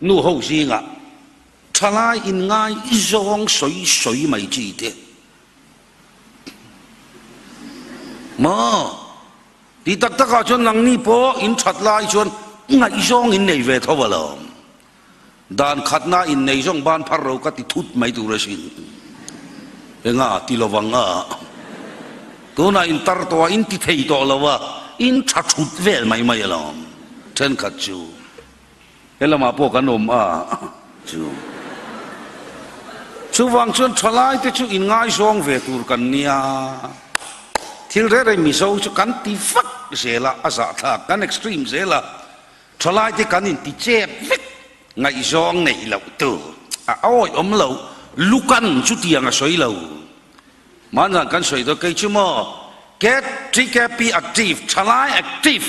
Nu ho zingah thalai inngai zawng sawi sawi mai chi te maw? Ti tak takah chuan nangni pawh in that lai chuan ngaihzawng in nei ve tho alawm. Dan khatna in nei zawng ban phar ro ka ti thut mai tur asin. Enga ti lovang a? Tunah in tar tawh a, in ti thei tawh lo a, in tha thut vel mai mai alawm thenkhat chu. He lamah pawh kan awm a chu. Chuvang chuan thalaite chu inngaizawng ve tur kan nia. Thil reh rei Mizo chu kan ti vak zel a, a zahthlak, kan extreme zel a. Thalaite kan inti chep vek, ngaihzawng neih loh tur a awih awm lo, lukan chutiang a sawi lo. Mahna kan sawi dawn kei chu maw Cat TKP active thalai active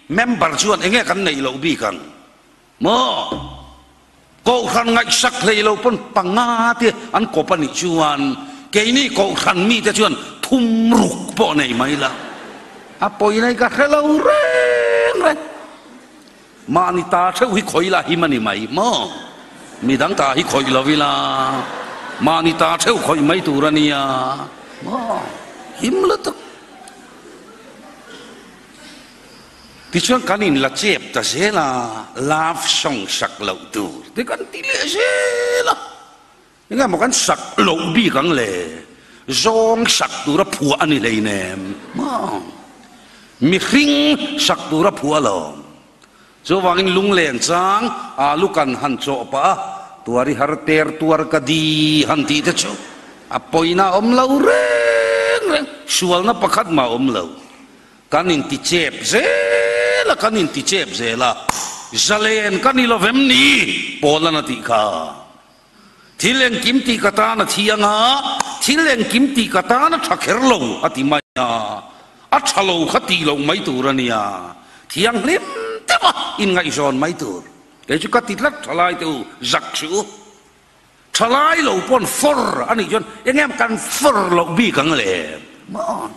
member chuan enge kan neih loh bik ang maw? Kohhran ngaihsak hlei lo pawn panga te an kawp a nih chuan keini kohhran mite chuan thum ruk pawh nei mai la a pawi nei ka hre lo reng reng. Mahni ta theuh hi khawih la him a ni mai maw? Midang ta hi khawih lo ila mahni ta theuh khawih mai tur a nia maw? Him lutuk. Tichuan kan in la chep ta zel a, love song sak loh tur te kan ti leh zel a. Enge maw kan sak loh bik ang le? Zawng sak tura phuah a ni hleinem maw? Mihring sak tura phuah alawm. Chuvangin lunglen chang alu kan han chawh pah a, tuar i har ter tuar ka di han tih te chu a pawina a awm lo reng reng, sualna pakhat mah a awm lo. Kan inti chep zel a, kan inti chep zel a, zalen ka ni lovem ni? Paul-an a tih kha. Thil engkim tih ka tan a thiang a, thil engkim tih ka tan a tha kher lo a ti mai a, a tha lo kha tih loh mai tur a nia, thianghlim deuh a inngaihzawn mai tur. Kei chu ka ti tlat thalai te u, zak suh u. Thalai lo pawn for a nih chuan eng em kan for loh bik ang le? Maw?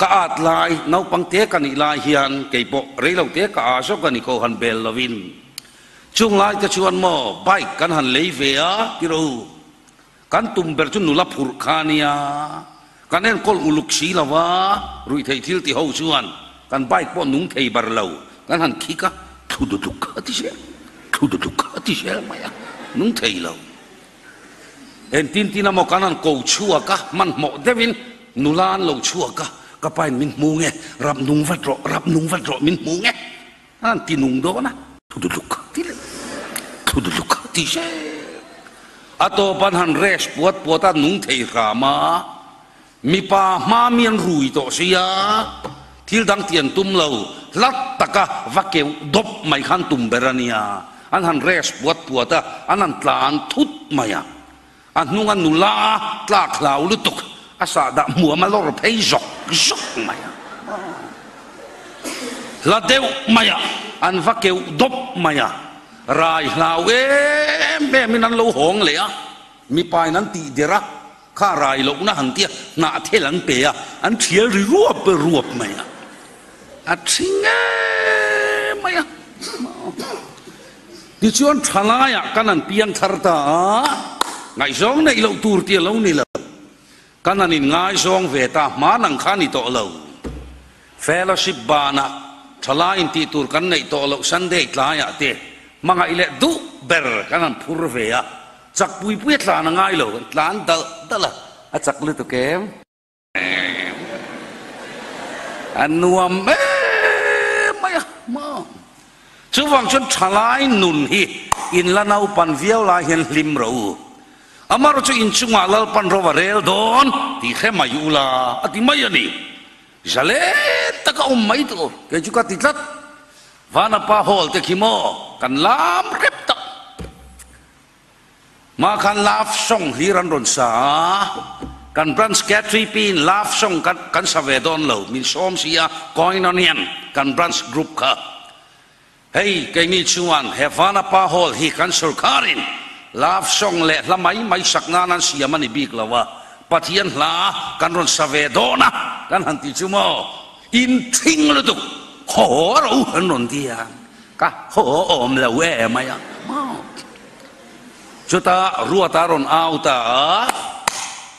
Ka at lai, naupang te ka nih lai hian kei pawh rei lo te ka a zawk a ni ko han bel lovin. Chung lai te chuan maw bike kan han lei ve a ti ro. Kan tum ber chu nula phurh kha a nia. Kan enkawl uluk si lo a, ruihtheih thil ti ho chuan kan bike pawh nung thei bar lo. Kan han khik a, thlu dutluk a ti zel, thlu dutluk a ti zel mai a, nung thei lo. Engtin tin emaw kan han ko chhuak a, hmanhmawh deuhin nula an lo chhuak a, ka pain min hmu nge, rap nung vat rawh, rap nung vat rawh, min hmu nge, an han ti nung dawn a, thu duhluk ti leh, thu duhluk ti zel. A tawp an han rest puat puat a, nung thei hram a, mipa hma mi an rui tawh sia, thil dang ti an tum lo, hlat taka va keuh dawp mai khan tum ber a nia. An han rest puat puat a, an han tlan thut mai a. A hnunga nula tlak hlau lutuk, a sahdah hmuam a lawr phei zawk zawk mai a. Hla deuh mai a, an va keuh dawp mai a. Rai hlau em emin an lo hawng leh a, mipain an tih der a, kha rai lohna han tia hnahthel an pe a, an thial ri ruap ruap mai a. A thi ngei mai a. Tichuan thalaiah kan an piang thar ta a, ngaihzawng neih loh tur tih a lo ni lo. Kan an inngaizawng ve ta, hman ang kha a ni tawh lo. Fellowship banah thalai intih tur kan neih tawh loh Sunday tlaiah te hmangaih leh duh ber kan han phur ve a, chak pui pui a tlan a ngai lo, kan tlan dalh dalh a, a chak lutuk em? A nuam em mai a maw? Chuvang chuan thalai nun hi in la naupan viau lai hian hlim rawh u. Amaherawh chu inchungah Lalpan ro a rel dawn tih hre mai ula a ti mai a ni. Zalen taka awm mai tur kei chu ka ti tlat. Vanapa hall te khi maw kan lam hrep tak. Mah khan love song hlir an rawn sa a, kan branch K3P in love song kan kan sa ve dawn lo, min sawm si a, Koinonian kan branch group kha. Hei keini chuan he Vanapa Hall hi kan sorkarin love song leh hla mai mai sak nan an siam a ni bik lo a, Pathian hla kan rawn sa ve dawn a kan han ti chu maw, in thing lutuk haw ro an rawn ti a. Ka haw awm lo e mai a maw. Chutah Ruata rawn au ta a,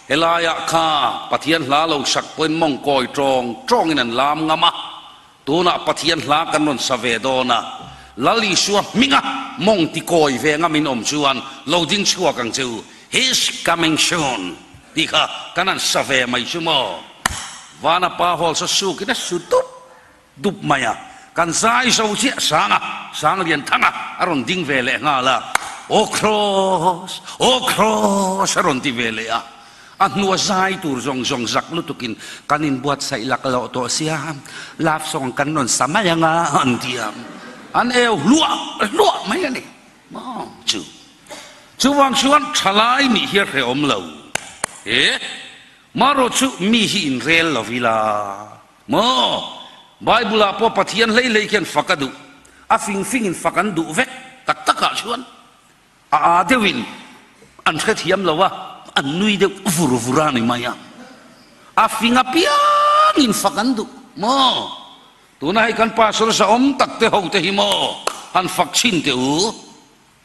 Helaiah kha Pathian hla lo sak pawhin mawngkawi tawng tawngin an lam ngam a, tunah Pathian hla kan rawn sa ve dawn a, Lal Isua hminga mawng ti kawi ve ngamin awm chuan lo ding chhuak ang che u, He's coming soon tih kha kan han sa ve mai chu maw. Vana pa hawl sa sukin a su dup dup mai a, kan zai zo chiah Sanga, Sang Lian Thanga a rawn ding ve leh nghal a, Aw Kraws, Aw Kraws a rawn ti ve leh a, a hnua zai tur zawng zawng zak lutukin kan inbuatsaih lak loh tawh sia, love song kan rawn sa mai ang a an ti a, an eu hluah hluah mai a ni maw chu. Chuvang chuan thalai nih hi a hrehawm lo e, marawh chu mi hi inrel lo ila. Maw? Bible ah pawh Pathian hlei hlei khian fak a duh, a fing fing in fak an duh vek tak tak ah chuan a aa deuh in an hrethiam lo a, an nui deuh vur vur a ni mai a. A fing apiang in fak an duh maw? Tuna hei kan pastor zahawm tak te ho te hi maw han fak chhin teh u.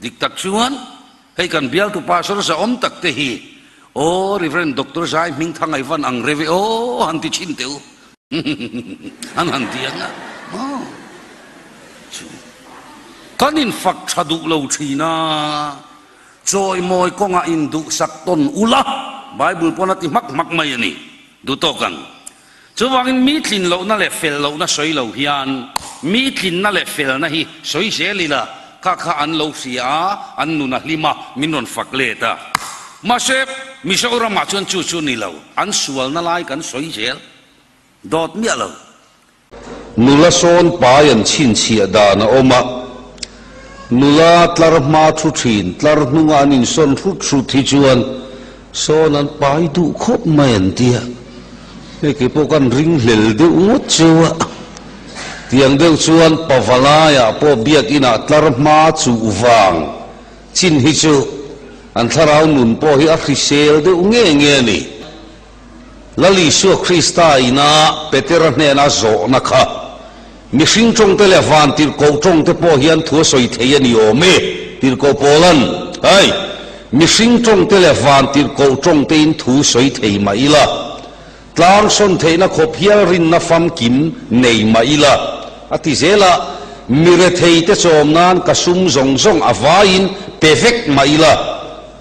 Dik tak chuan hei kan bialtu pastor zahawm tak te hi aw Rev. Doctor Zai Hmingthang ai van ang reve aw han ti thin teh u an han ti ang a maw chu kan infak tha duh lo thin a chawimawi kawngah induhsak tawn ula Bible pawn a ti hmak hmak mai a ni duh tawk ang. Chuvangin mi tlin lohna leh fel lohna sawi lo hian mi tlinna leh felna hi sawi zel ila, kha kha an lo hria a, an nun a hlim a, min rawn fak let a. Mahse, Mizoramah chuan chu chu ni lo, an sualna lai kan sawi zel dawt miah lo. Nula sawn pai an chhinchhiah dan a awm a, nula tlar hma thu thin, tlar hnunga an insawn hrut hrut hi chuan sawn an pai duh khawp mai an tia. Hei kei pawh kan ringhlel deuh ngawt cheu a, tiang deuh chuan pavalaiah pawh biakinah tlar hma chuh vang chin hi chu an thlarau nun pawh hi a hrisel deuh nge nge a ni. Lal Isua Krista ina Petera hnena zawhna kha mihring tawngte leh van tirhkoh tawngte pawh hian thu a sawi thei a ni awm e, tirhkoh Paula'n, Hai, mihring tawngte leh van tirhkoh tawngtein thu sawi thei mah ila, tlang sawn theihna khawp hial rinna famkim nei mah ila, a ti zel a, mi retheite chawm nan ka sum zawng zawng a vaiin pe vek mah ila,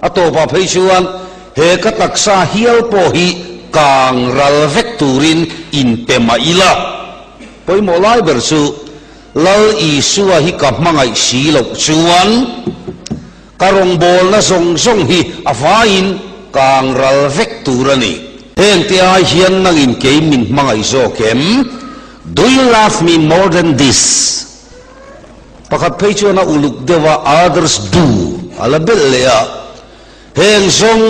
A tawpah phei chuan he ka taksa hial pawh hi kang ral vek turin inpe mah ila. Pawimawh lai ber chu Lal Isua hi ka hmangaih si loh chuan ka rawngbawlna zawng zawng hi a vaiin kang ral vek tur a ni. Hengte ai hian nangin kei min hmangaih zawk em? Do you love me more than this? Pakhat phei chuan a uluk deuh a, others do a la belh leh a, heng zawng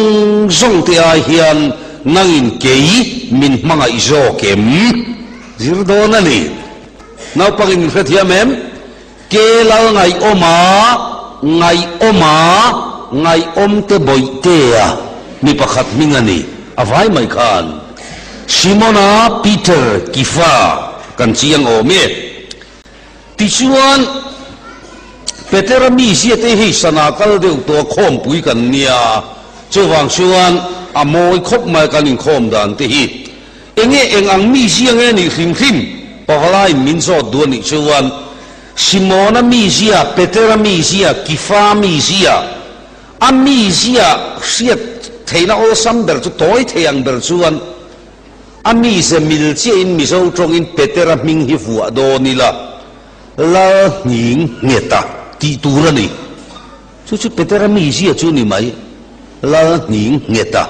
zawng te ai hian nangin kei min hmangaih zawk em? Zir dawn a ni. Naupangin min hrethiam em? Ke lal ngaihawma, ngaihawma, ngaihawm te bawih te a mi pakhat hming a ni, a vai mai khan. Simona, Peter, Kifa kan chiang awm e. Tichuan, Petera mizia te hei sana kal deuh tawh a khawmpui kan nia, chuvang chuan a mawi khawp mai kan inkhawm dan te hi. Enge eng ang mizia nge nih hrim hrim? Pavalaiin min zawt duh a nih chuan, Simona mizia, Petera mizia, Kifa mizia, a mizia hriat theihna awlsam ber chu tawi thei ang ber chuan, A mize mil chiahin Mizo tawngin Petera hming hi vuah dawn ila, Lal Hning Ngheta tih tur a ni. Chu chu Petera mizia chu ni mai, Lal Hning Ngheta.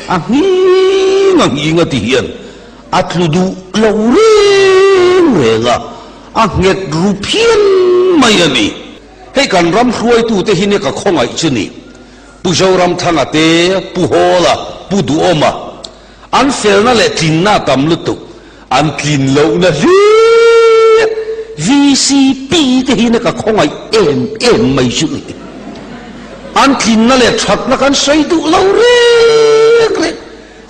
A hning a hning a ti hian a tlu duh lo reng reng a, a nghet ru phian mai a ni. Hei kan ram hruaitute hi nia ka khawngaih chu ni. Pu Zoramthanga te, Pu Hawla, Pu Duhawma, an felna leh tlinna a tam lutuk, an tlin lohna hlir VCP te hi na ka khawngaih em em mai chu ni. An tlinna leh thatna kan sawi duh lo reng reng,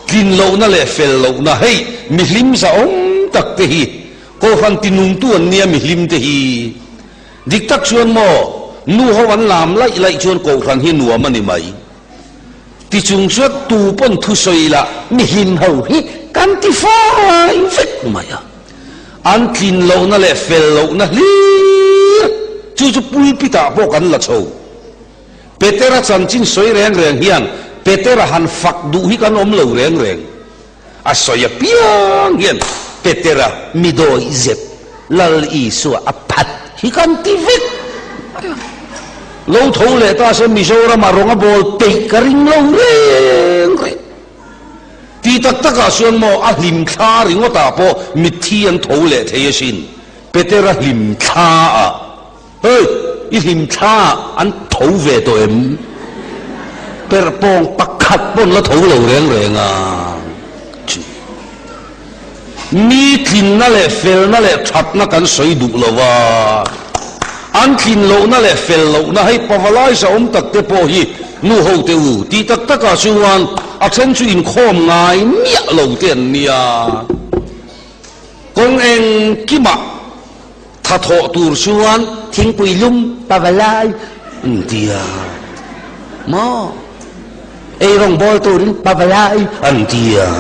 tlin lohna leh fel lohna hei mihlim zahawm tak te hi Kohhran tinungtu an nia mihlim te hi. Dik tak chuan maw, nu ho an lam laih laih chuan kohhran hi nuam a ni mai. Tichung chuan tu pawn thusawi lah mi hlim ho hi kan ti fai vek mai a. An tlin lohna leh fel lohna hlir chu chu pulpit ah pawh kan la chho. Petera chanchin sawi reng reng hian Petera han fak duh hi kan awm lo reng reng. A sawi apiang hian Petera mi dawih zet Lal Isua a phat hi kan ti vek mai a. Lo tho leh ta se Mizoramah rawng a bawl peih ka ring lo reng reng. Ti tak takah chuan maw a hlim thla ringawtah pawh mitthi an tho leh thei asin. Petera hlim thlaah. Hei, i hlim thla an tho ve tawh em? Perhpawng pakhat pawn la tho lo reng reng a. Chu. Mi tlinna leh felna leh thatna kan sawi duh lo va, an tlin lohna leh fel lohna hei pavalai zahawm tak te pawh hi nu ho te u tih tak takah chuan a then chu inkhawm ngai miah lo te an nia. Kawng engkimah Tha thawh tur chuan thingpui lum pavalai an ti a maw? Ei rawng bawl turin pavalai an ti a.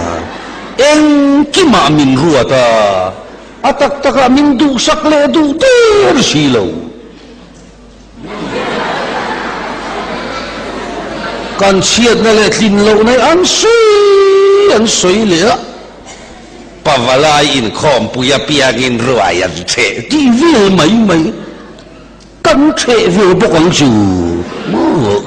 Engkimah min ruat a, a tak takah min duhsak leh duh der si lo. Kan chhiatna leh tlin lohna hi an sawi an sawi leh a, Pavalai inkhawmpui apiangin ruai an cheh tih vel mai mai kan cheh ve bawk ang chu maw?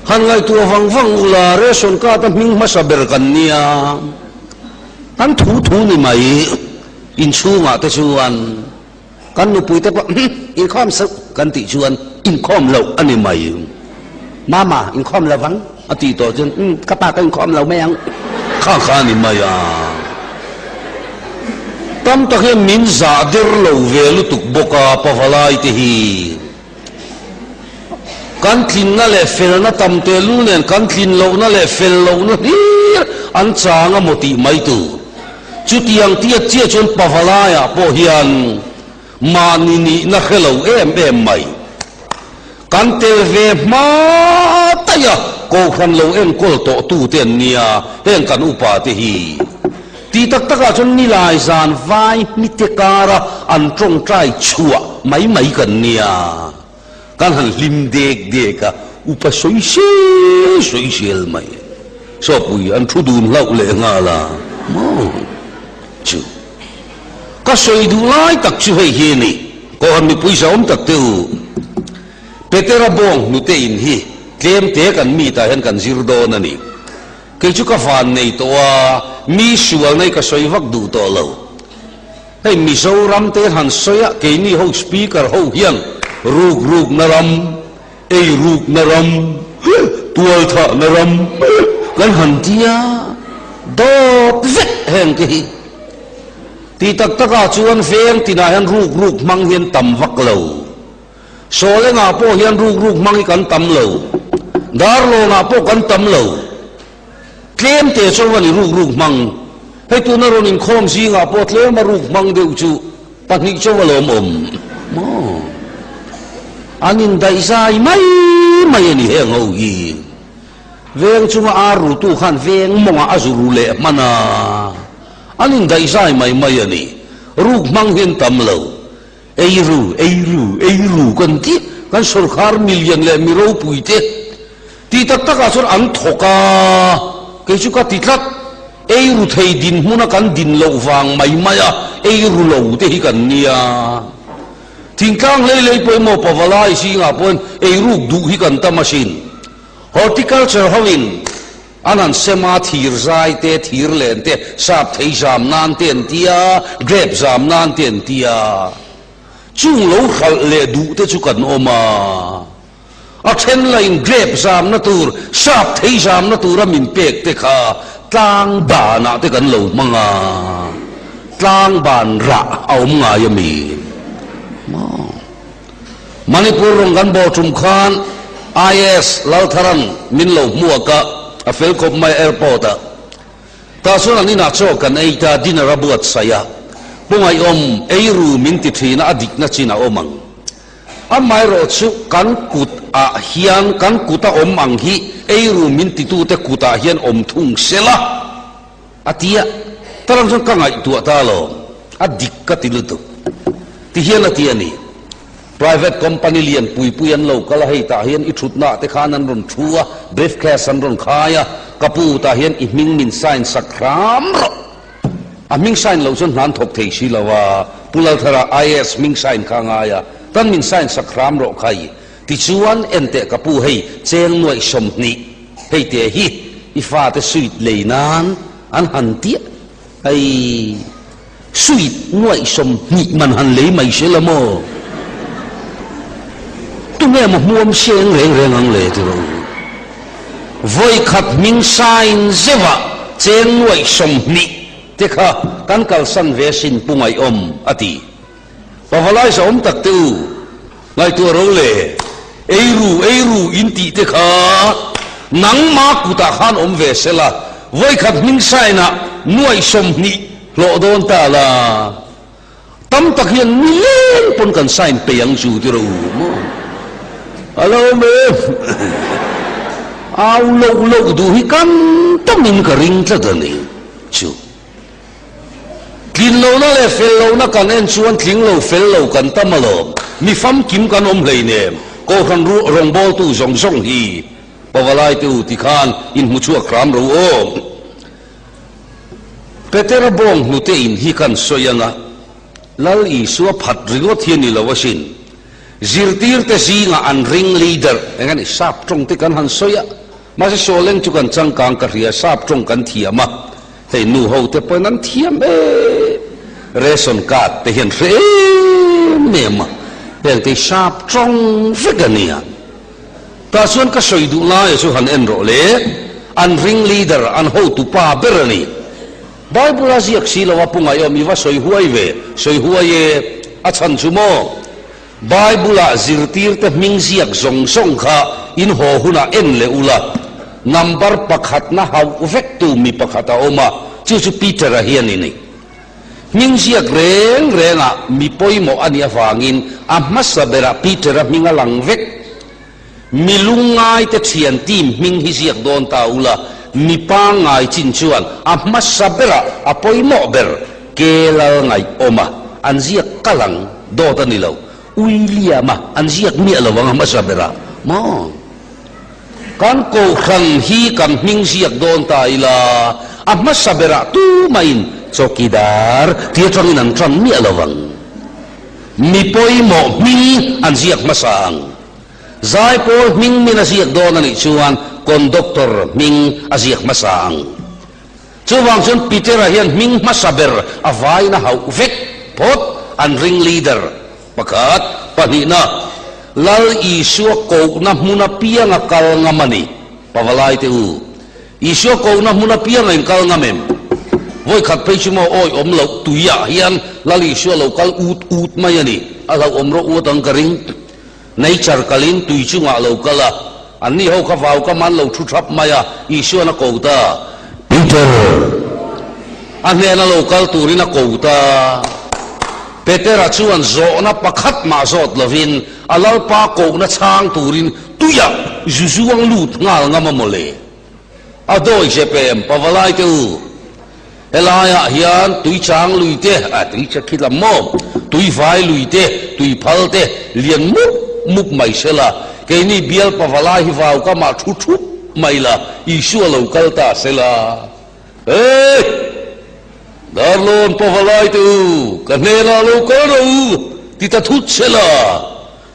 Han ngaihtuah vang vang ula ration card a hming hmasa ber kan nia, kan thu thu ni mai. Inchhungah te chuan kan nupui te pawh Umm, inkhawm suh kan tih chuan inkhawm loh a ni mai. Mama, inkhawm lo vang a tih tawh chuan Umm, ka pa ka inkhawm lo mai ang. Kha kha a ni mai a. Tam tak hian min zah der lo ve lutuk bawk a, pavalai te hi. Kan tlinna leh felna tam tehlul nen kan tlin lohna leh fel lohna hlir an chang a maw tih mai tur. Chutiang tiat chiah chuan Pavalaiah pawh hian mahni nihna hre lo em em mai. Kan tel ve hma daih a, Kohhran lo enkawl tawh tute an nia, heng kan upa te hi. Tih tak takah chuan nilai zan vai hmite kara an tawngtai chhuah mai mai kan nia. Kan han hlim dek dek a, upa sawi sel sawi sel mai. Sawpui an thu dun hlauh leh nghal a, maw chu. Ka sawi duh lai tak chu hei hi a ni, Kohhran mipui zahawm tak te u, Petera bawng hnute in hi tlem te kan mitah hian kan zir dawn a ni. Kei chu ka van nei tawh a, mi sual nei ka sawi vak duh tawh lo. Hei Mizoram te han sawi a, keini ho speaker ho hian ruk ruk na ram, ei ruk na ram, tual thah na ram kan han ti a, dawt vek heng te hi. Tih tak tak ah chuan veng tinah hian ruk ruk hmang hian tam vak lo. Sawlengah pawh hian ruk ruk hmang hi kan tam lo. Darlawnah pawh kan tam lo. Tlem te chuan i ruk ruk hmang. Hei tuna rawn inkhawm zingah pawh tlema ruk hmang deuh chu pahnih chauh a lawm awm maw? An indaih zai mai mai a ni heng ho hi. Veng chunga ar rutu khan veng mawngah a zu ru leh hman a. An indaih zai mai mai a ni. Ruk hmang hi an tam lo. Ei ru, ei ru, ei ru kan ti, kan sorkar milian leh mi ropui te tih tak takah chuan an thawk a, kei chu ka ti tlat, ei ru thei dinhmuna kan din loh vang mai mai a, ei ru lo te hi kan nia. Thingtlang hlei hlei pawimawh pavalai zingah pawhin ei ruk duh hi kan tam asin. Horticulture hoin An han sem a, thir zai te, thir len te, sap thei zam nan te an ti a, grape zam nan te an ti a. Chung lo hralh leh duh te chu kan awm a. A then lahin grape zamna tur, sap thei zamna tura min pek te kha tlang banah te kan lo hmang a. Tlang ban rah a awm ngai a mi? Maw? Manipur rawng kan bawh tum khan IAS Laltharan min lo hmuak a, a fel khawp mai airport ah. Tah chuan an inah chaw kan ei ta, dinner a buatsaih a. Pu Ngaihawm, eiru min ti thin a, a dikna chin a awm ang. Amaherawh chu kan kut ah hian, kan kut a awm ang hi eiru min titute kut ah hian awm thung sela a ti a, talang chuan ka ngaihtuah ta alawm, a dik ka ti lutuk ti hian a ti a ni. Private company lian pui pui an lo kal a, hei tah hian i thutna ah te khan an rawn thu a, briefcase an rawn khai a, ka pu tah hian i hming min sign sak hram rawh. A hming sign loh chuan hna an thawk thei si lo a, Pu Lalthara IAS hming sign kha a ngai a, tan min sign sak hram rawh khai. Tichuan, enteh ka pu hei cheng nuaih 20 hei te hi i fate suit lei nan an han tiah hei suit nuaih 20 man han lei mai se la maw? Tunge maw hmuam seng reng reng ang le ti rawh u. Vawikhat hming sign zeuhah cheng nuaih 20 te kha kan kalsan ve sin pu ngaihawm a ti. Pavalai zahawm tak te u, ngaihtuah ro le, ei ru ei ru in tih te kha nangma kutah khan awm ve sela, vawikhat hming sign ah nuaih 20 hlawh dawn ta la. Tam tak hian nileng pawn kan sign pei ang chu ti ro maw? A lo awm em? Au loh loh duh hi kan tamin ka ring tlat a ni chu. Tlin lohna leh fel lohna kan en chuan tling lo fel lo kan tam alawm. Mi famkim kan awm hleinem. Kohhran rawngbawltu zawng zawng hi Pavalai te u tikhan inhmu chhuak hram ro aw. Petera bawng hnute in hi kan sawi ang a, Lal Isua phat ringawt hi a ni lo asin. Zirtirte zingah an ring leader, eng a ni, sap tawng te kan han sawi a, mahse Sawleng chu kan changkang ka hria, sap tawng kan thiam a, hei nu ho te pawhin an thiam em, ration card te hian hre em em a, heng te hi sap tawng vek a nia. Tah chuan ka sawi duh laia chu han en rawh le, an ring leader, an hotu pa ber a ni. Bible a ziak si lo a pu Ngaihawm i va sawi huai ve, sawi huai e, a chhan chu maw? Bible ah zirtirte hming ziak zawng zawng kha in haw hunah en leh ula, number pakhatna hauh vek tu mi pakhat a awm a, chu chu Peter-a hi a ni ni. Hming ziak reng rengah mi pawimawh a nih avangin a hmasa berah Peter-a hming a lang vek. Mi lungngaite thian team hming hi ziak dawn ta ula, mi pangngai chin chuan a hmasa berah a pawimawh ber ke lal ngaih awm a, an ziak kal ang, dawt a ni lo. William-a an ziak miah lo ang a hmasa berah maw? Kan kohhran hi kan hming ziak dawn ta ila, a hmasa berah tumahin chawkidar ti atangin an tan miah lo ang. Mi pawimawh hming an ziak hmasa ang. Zaipawl hming min a ziak dawn a nih chuan conductor hming a ziak hmasa ang. Chuvang chuan Petera hian hming hmasa ber a vaina hauh vek phawt an ring leader. Pakhat, pahnihna, Lal Isua kohna hmun apianga kal ngam a ni. Pavalai te u, Isua kohna hmun apianga in kal ngam em? Vawi khat phei chu maw awi awm loh tuiah hian Lal Isua lo kal ut ut mai a ni. A hlauhawm rawh ut ang ka ring. Nature kalin tui chungah lo kal a, anni ho kha vau kam an lo thu thap mai a, Isuan a ko ta. Peter! A hnena lo kal turin a ko ta. Petera chuan zawhna pakhat mah zawt lovin a Lalpa kohna chhang turin tuiah zu zuang lut nghal ngam a mawle. A dawi zep em, Pavalai te u? Helaiah hian tui chang lui te, a tui che khi lam maw? Tui vai lui te, tui phal te lian mup mup mai se la, keini bial Pavalai hi vau kamah thu thup mai la, Isua lo kal ta se la. Hey! Darlawn Pavalai te u, ka hnenah lo kal rawh u, ti ta thut se la,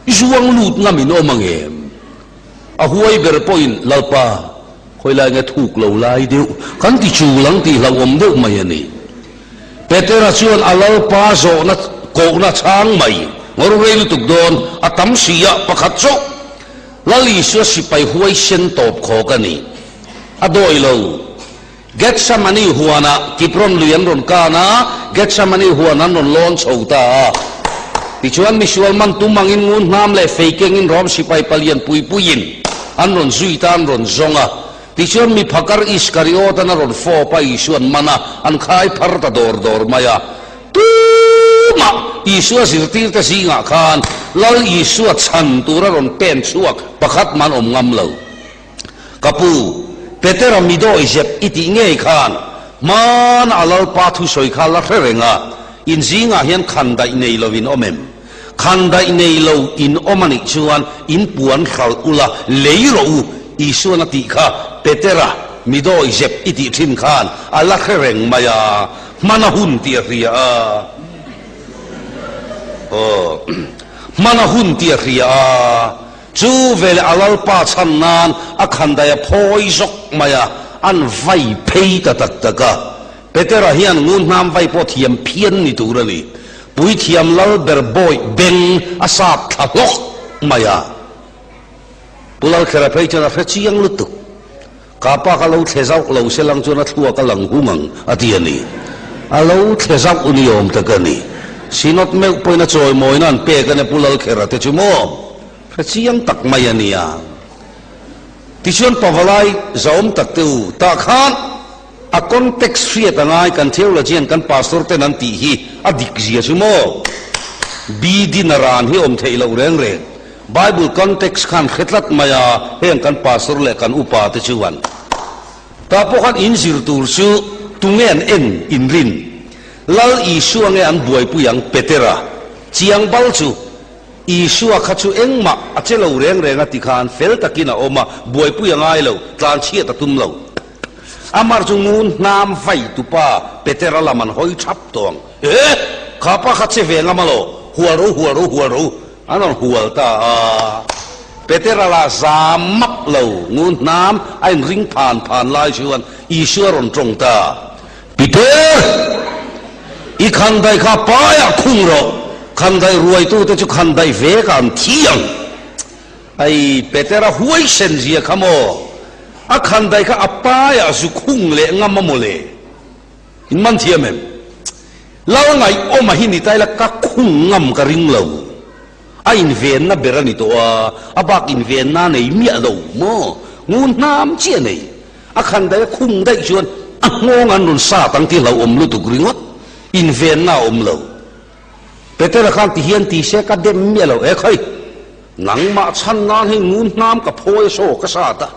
i zuang lut ngam in awm ang em? A huai ber pawhin, Lalpa, khawi lai nge thuk lo lai deuh, kan ti chul ang tih hlauhawm deuh mai a ni. Petera chuan a Lalpa zawhna kohna chhang mai, ngawr rei lutuk dawn, a tam si a, pakhat chauh Lal Isua sipai huaisen tawp khawk a ni. A dawi lo. Gethsemane huanah Kipron lui an rawn kan a, Gethsemane huan an rawn lawn chho ta a. Tichuan misual man tum angin ngun hnam leh fei kengin Rom sipai palian pui puiin an rawn zui ta, an rawn zawng a. Tichuan mi phakar Iskariot-an a rawn fawp a, Isuan man a, an khai phar ta dawr dawr mai a. Tu! Tumah Isua zirtirte zingah khan Lal Isua chhan tura rawn pen chhuak pakhat man awm ngam lo. Ka pu, Petera mi dawi zep i tih ngei khan hmana a Lalpa thusawi kha la hre reng a, in zingah hian khandaih nei lo in awm em? Khandaih nei lo in awm a nih chuan in puan hralh ula lei rawh u, Isuan a tih kha Petera mi dawi zep i tih thin khan a la hre reng mai a, hmana hun tih a hria a. Aw, hmana hun tih a hria a. Chu veleh a Lalpa chhan nan a khandaih a phawi zawk mai a, an vai phei ta tak tak a. Petera hian ngun hnam vai pawh thiam phian ni tur a ni. Puithiam lal ber bawih beng a sap thla hlawk mai a. Pu Lalkhera phei chuan a hre chiang lutuk. Ka pa ka lo thle zauh lo se lang chuan a thluak a lang hung ang a ti a ni. A lo thle zauh ni awm tak a ni. Synod meuh pawhin a chawimawina an pek a nia Pu Lalkhera te chu maw? Hre chiang tak mai a nia. Tichuan Pavalai zahawm tak te u, tah khan a context hriat a ngai kan theologian kan pastor ten an tih hi a dik zia chu maw? BD Naran hi awm theih loh reng reng. Bible context khan hre tlat mai a, heng kan pastor leh kan upa te chuan tah pawh khan in zir tur chu tunge an en in rin? Lal Isua nge an buaipui ang Petera? Chiang bal chu Isua kha chu engmah a che lo reng reng a ti khan fel takin a awm a, buaipui a ngai lo, tlanchhiat a tum lo. Amar chu ngun hnam vai tupa Petera lam an hawi thap tawh ang. Eh! Kha pa kha che ve ngam alaw? Hual ro, hual ro, hual ro. An rawn hual ta a. Petera lah zam map lo, ngun hnam a inring phan phan lai chuan Isua rawn tawng ta. Peter! I khandaih kha paiah khung rawh, khandaih ruaitute chu khandaih vekah an thi ang. Ai, Petera huaisen zia kha maw? A khandaih kha a paiah zu khung leh ngam a maw le? In man thiam em? Lal ngaihawma hi ni ta ila ka khung ngam ka ring lo. A invenna ber a ni tawh a, a bak invenna a nei miah lo maw? Ngun hnam chiah a nei. A khandaih a khung daih chuan a nghawng an rawn sat ang tih hlauhawm lutuk ringawt. Invenna a awm lo. Petera khan ti hian ti se ka dem miah lo. E khawi! Nangmah chhan nan hei ngun hnam ka phawi a saw ka sat a.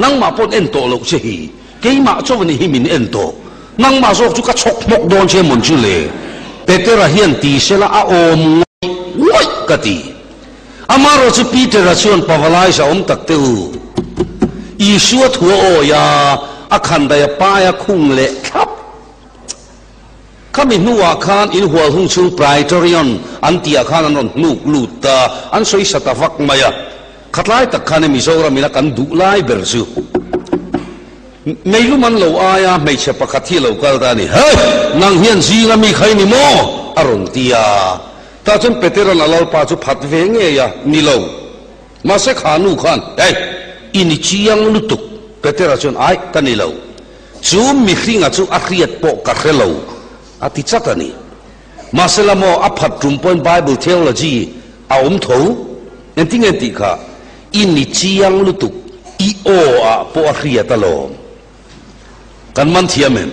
Nangmah pawn en tawh loh che hi. Keimah chaw ni hi min en tawh. Nangmah zawk chu ka chhawk hmawk dawn che mawn chu le. Petera hian ti sela a awm ngawih ngawih ka ti. Amaherawh chu Petera chuan Pavalai za awm tak te u. Isua thu a awi a, a khandaih a pai a khung leh thlap. Khami hnuah khan inhual hung chhung Praetorian an tihah khan an rawn hnuk lut ta, an sawi sa ta vak mai a. Khatlai tak khan Mizoram ina kan duh lai ber chu meilum an lo aia hmeichhe pakhat hi a lo kal ta a ni. Hei! Nang hian zinga mi kha i ni maw? a rawn ti a. Tah chuan Petera'n a Lalpa chu phat ve ngei a, Ni lo. Mahse kha nu khan, Hei! I ni chiang lutuk. Petera chuan, Ai, ka ni lo. Chu mihringa chu a hriat pawh ka hre lo, a ti chat a ni. Mahse la maw, a phat tum pawhin Bible theology a awm tho. Engtinge tih kha? I ni chiang lutuk, i aw ah pawh a hriat alawm. Kan man thiam em?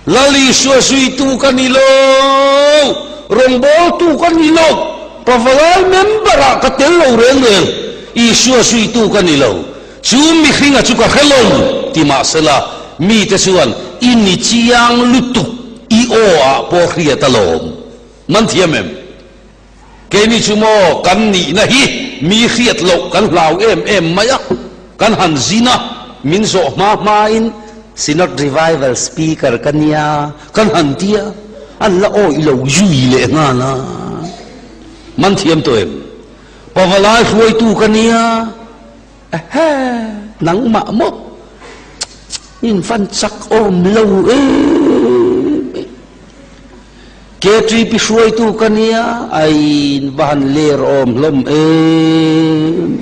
Lal Isua zuitu ka ni lo, rawngbawltu ka ni lo, pavalai member ah ka tel lo reng reng, Isua zuitu ka ni lo, chu mihringa chu ka hre lo ti mahsela mite chuan i ni chiang lutuk, i aw ah pawh hriat alawm. Man thiam em? Keini chu maw kan nihna hi mi hriat loh kan hlau em em mai a, kan han zin a, min zawh hma hmain Synod Revival Speaker ka nia kan han ti a, an la awih lo zui leh nghal a. Man thiam tawh em? Pavalai hruaitu ka nia. Ehe, nangmah maw? In van chak awm lo em em. KTP hruaitu ka nia, ai in va han ler awm hlawm em.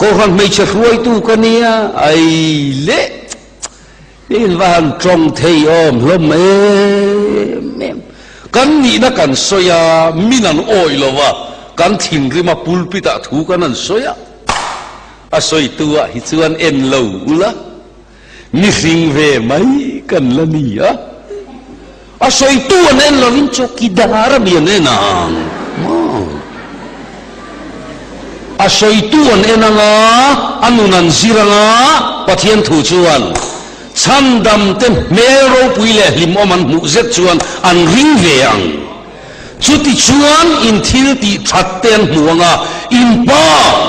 Kohhran hmeichhe hruaitu ka nia, ai le in va han tawng thei awm hlawm em em. Kan nihna kan sawi a, min an awih lo va, kan thinrim a pulpit ah thu kan han sawi a, a sawitu ah hi chuan en lo ula. Mihring ve mai kan la ni a. A sawitu an en lovin chawkidar a mi an en ang maw? A sawitu an en anga, a nun an zir anga, Pathian thu chuan chhandamte hmel ropui leh hlimawm an hmuh zet chuan an ring ve ang. Chutichuan in thil tih that te an hmu anga, in Pa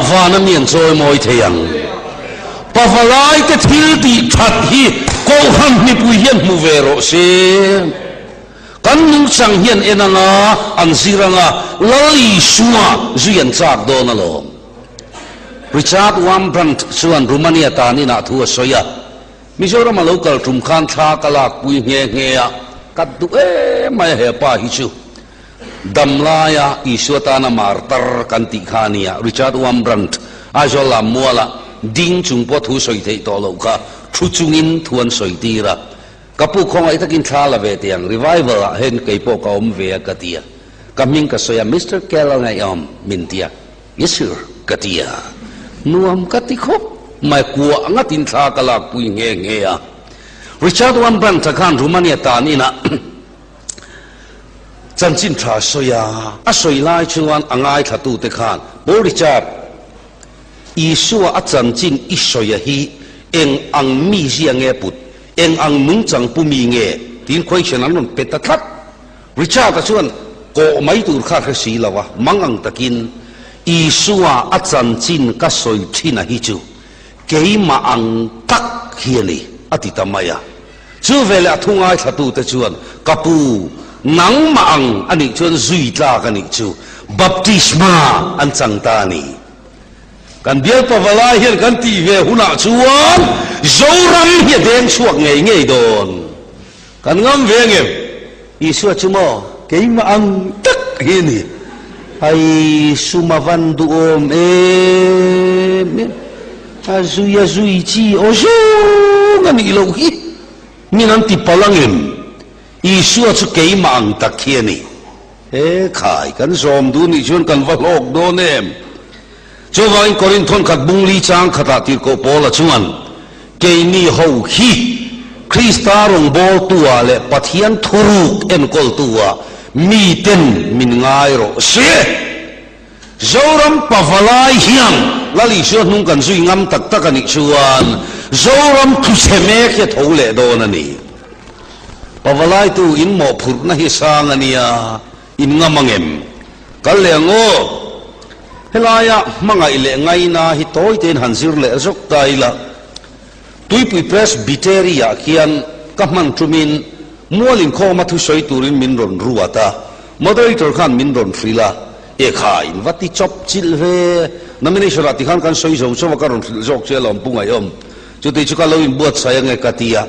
vana mi an chawimawi thei ang. Pavalai te thil tih that hi Kohhran mipui hian hmu ve rawh se. Kan nungchang hian en anga, an zir anga, Lal Isua zui an chak dawn alawm. Richard Wurmbrand chuan Romania tan inah thu a sawi a. Mizoram a lo kal tum khan thla ka lakpui nghe nghe a, ka duh em mai a he pa hi chu. Dam laia Isua tana martar kan tih kha a nia, Richard Wurmbrand, Aizawl lam muala ding chung pawh thu sawi theih tawh loh kha thu chungin thu an sawi tir a. Ka pu khawngaih takin thla la ve teh ang, revival ah hian kei pawh ka awm ve a ka ti a. Ka hming ka sawi a, Mister Kel a ngaihawm min ti a. Yes sir, ka ti a. Nuam ka ti khawp mai, kuah ngatin thla ka lakpui nghe nghe a. Richard Wurmbrand-a khan Romania tan inah chanchin tha a sawi a, a sawi lai chuan a ngaithlatute khan, Paul Richard, Isua a chanchin i sawia hi eng ang mizia nge put, eng ang nungchang pu mi nge? tiin question an rawn pe ta tlat. Richard-a chuan kawh mai tur kha a hre si lo a, mang ang takin Isua a chanchin ka sawi thin a hi chu keimah ang tak hi a ni, a ti ta mai a. Chu veleh a thu ngaithlatute chuan, Ka pu, nangmah ang a nih chuan zui tlak a nih chu, baptisma an chang ta a ni. Kan bial pavalai hian kan tih ve hunah chuan Zoram hi a deng chhuak ngei ngei dawn. Kan ngam ve ngem? Isua chu maw keimah ang tak hi a ni. Ai suma van duhawm em em. A zui a zui chi aw zawng a nih loh hi. Min an ti palh angem? Isua chu keimah ang tak hi a ni. He khai kan zawm duh nih chuan kan va hlawk dawn em? Chuvangin Korinth thawnkhat bungli chang khatah tirhkoh Paula chuan, Keini ho hi Krista rawngbawltua leh Pathian thuruk enkawltua miten min ngai rawh se. Zoram pavalai hian Lal Isua hnung kan zui ngam tak tak a nih chuan Zoram thuchhe mek hi a tho leh dawn a ni. Pavalaitu in mawhphurhna hi sang a nia, in ngam angem? Kal leh ang aw. Helaia hmangaih leh ngaina hi tawi tein han zir leh zawk ta ila. Tuipui Presbytery-ah khian ka hman tumin mual inkhawma thusawi turin min rawn ruat a, moderator khan min rawn hrilh a, E kha, in va ti chawp chilh ve, nomination-ah tikhan kan sawi zo chauh a, ka rawn hrilh zawk che alawm Pu Ngaihawm, chuti chu ka lo inbuatsaih ange ka ti a.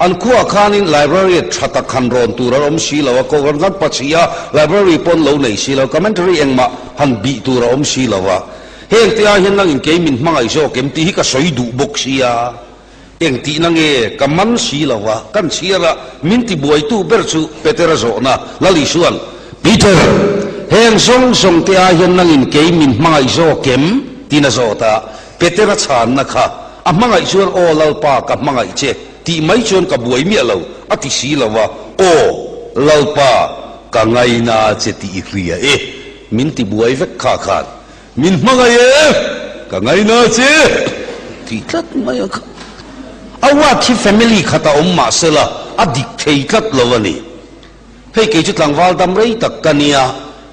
An khuaah khanin library tha tak han rawn tur an awm si lo a, kohhran kan pachhi a, library pawn lo nei si lo, commentary engmah han bih tur a awm si lo a. Heng te ah hian nangin kei min hmangaih zawk em tih hi ka sawi duh bawk sia, eng tihna nge ka man si lo a, kan chhiar a, min tibuaitu ber chu Petera zawhna, Lal Isuan, Peter, heng zawng zawng te ah hian nangin kei min hmangaih zawk em? tiin a zawt a, Petera chhanna kha a hmangaih chuan aw Lalpa ka hmangaih che tih mai chuan ka buai miah lo a ti si lo a, aw Lalpa ka ngaina che tih i hria e, min ti buai vek kha khan min hmangaih e, ka ngaina che tih tlat mai a kha. A uat hi family khat a awm mahsela a dik thei tlat lo a ni. Hei kei chu tlangval dam rei tak ka nia,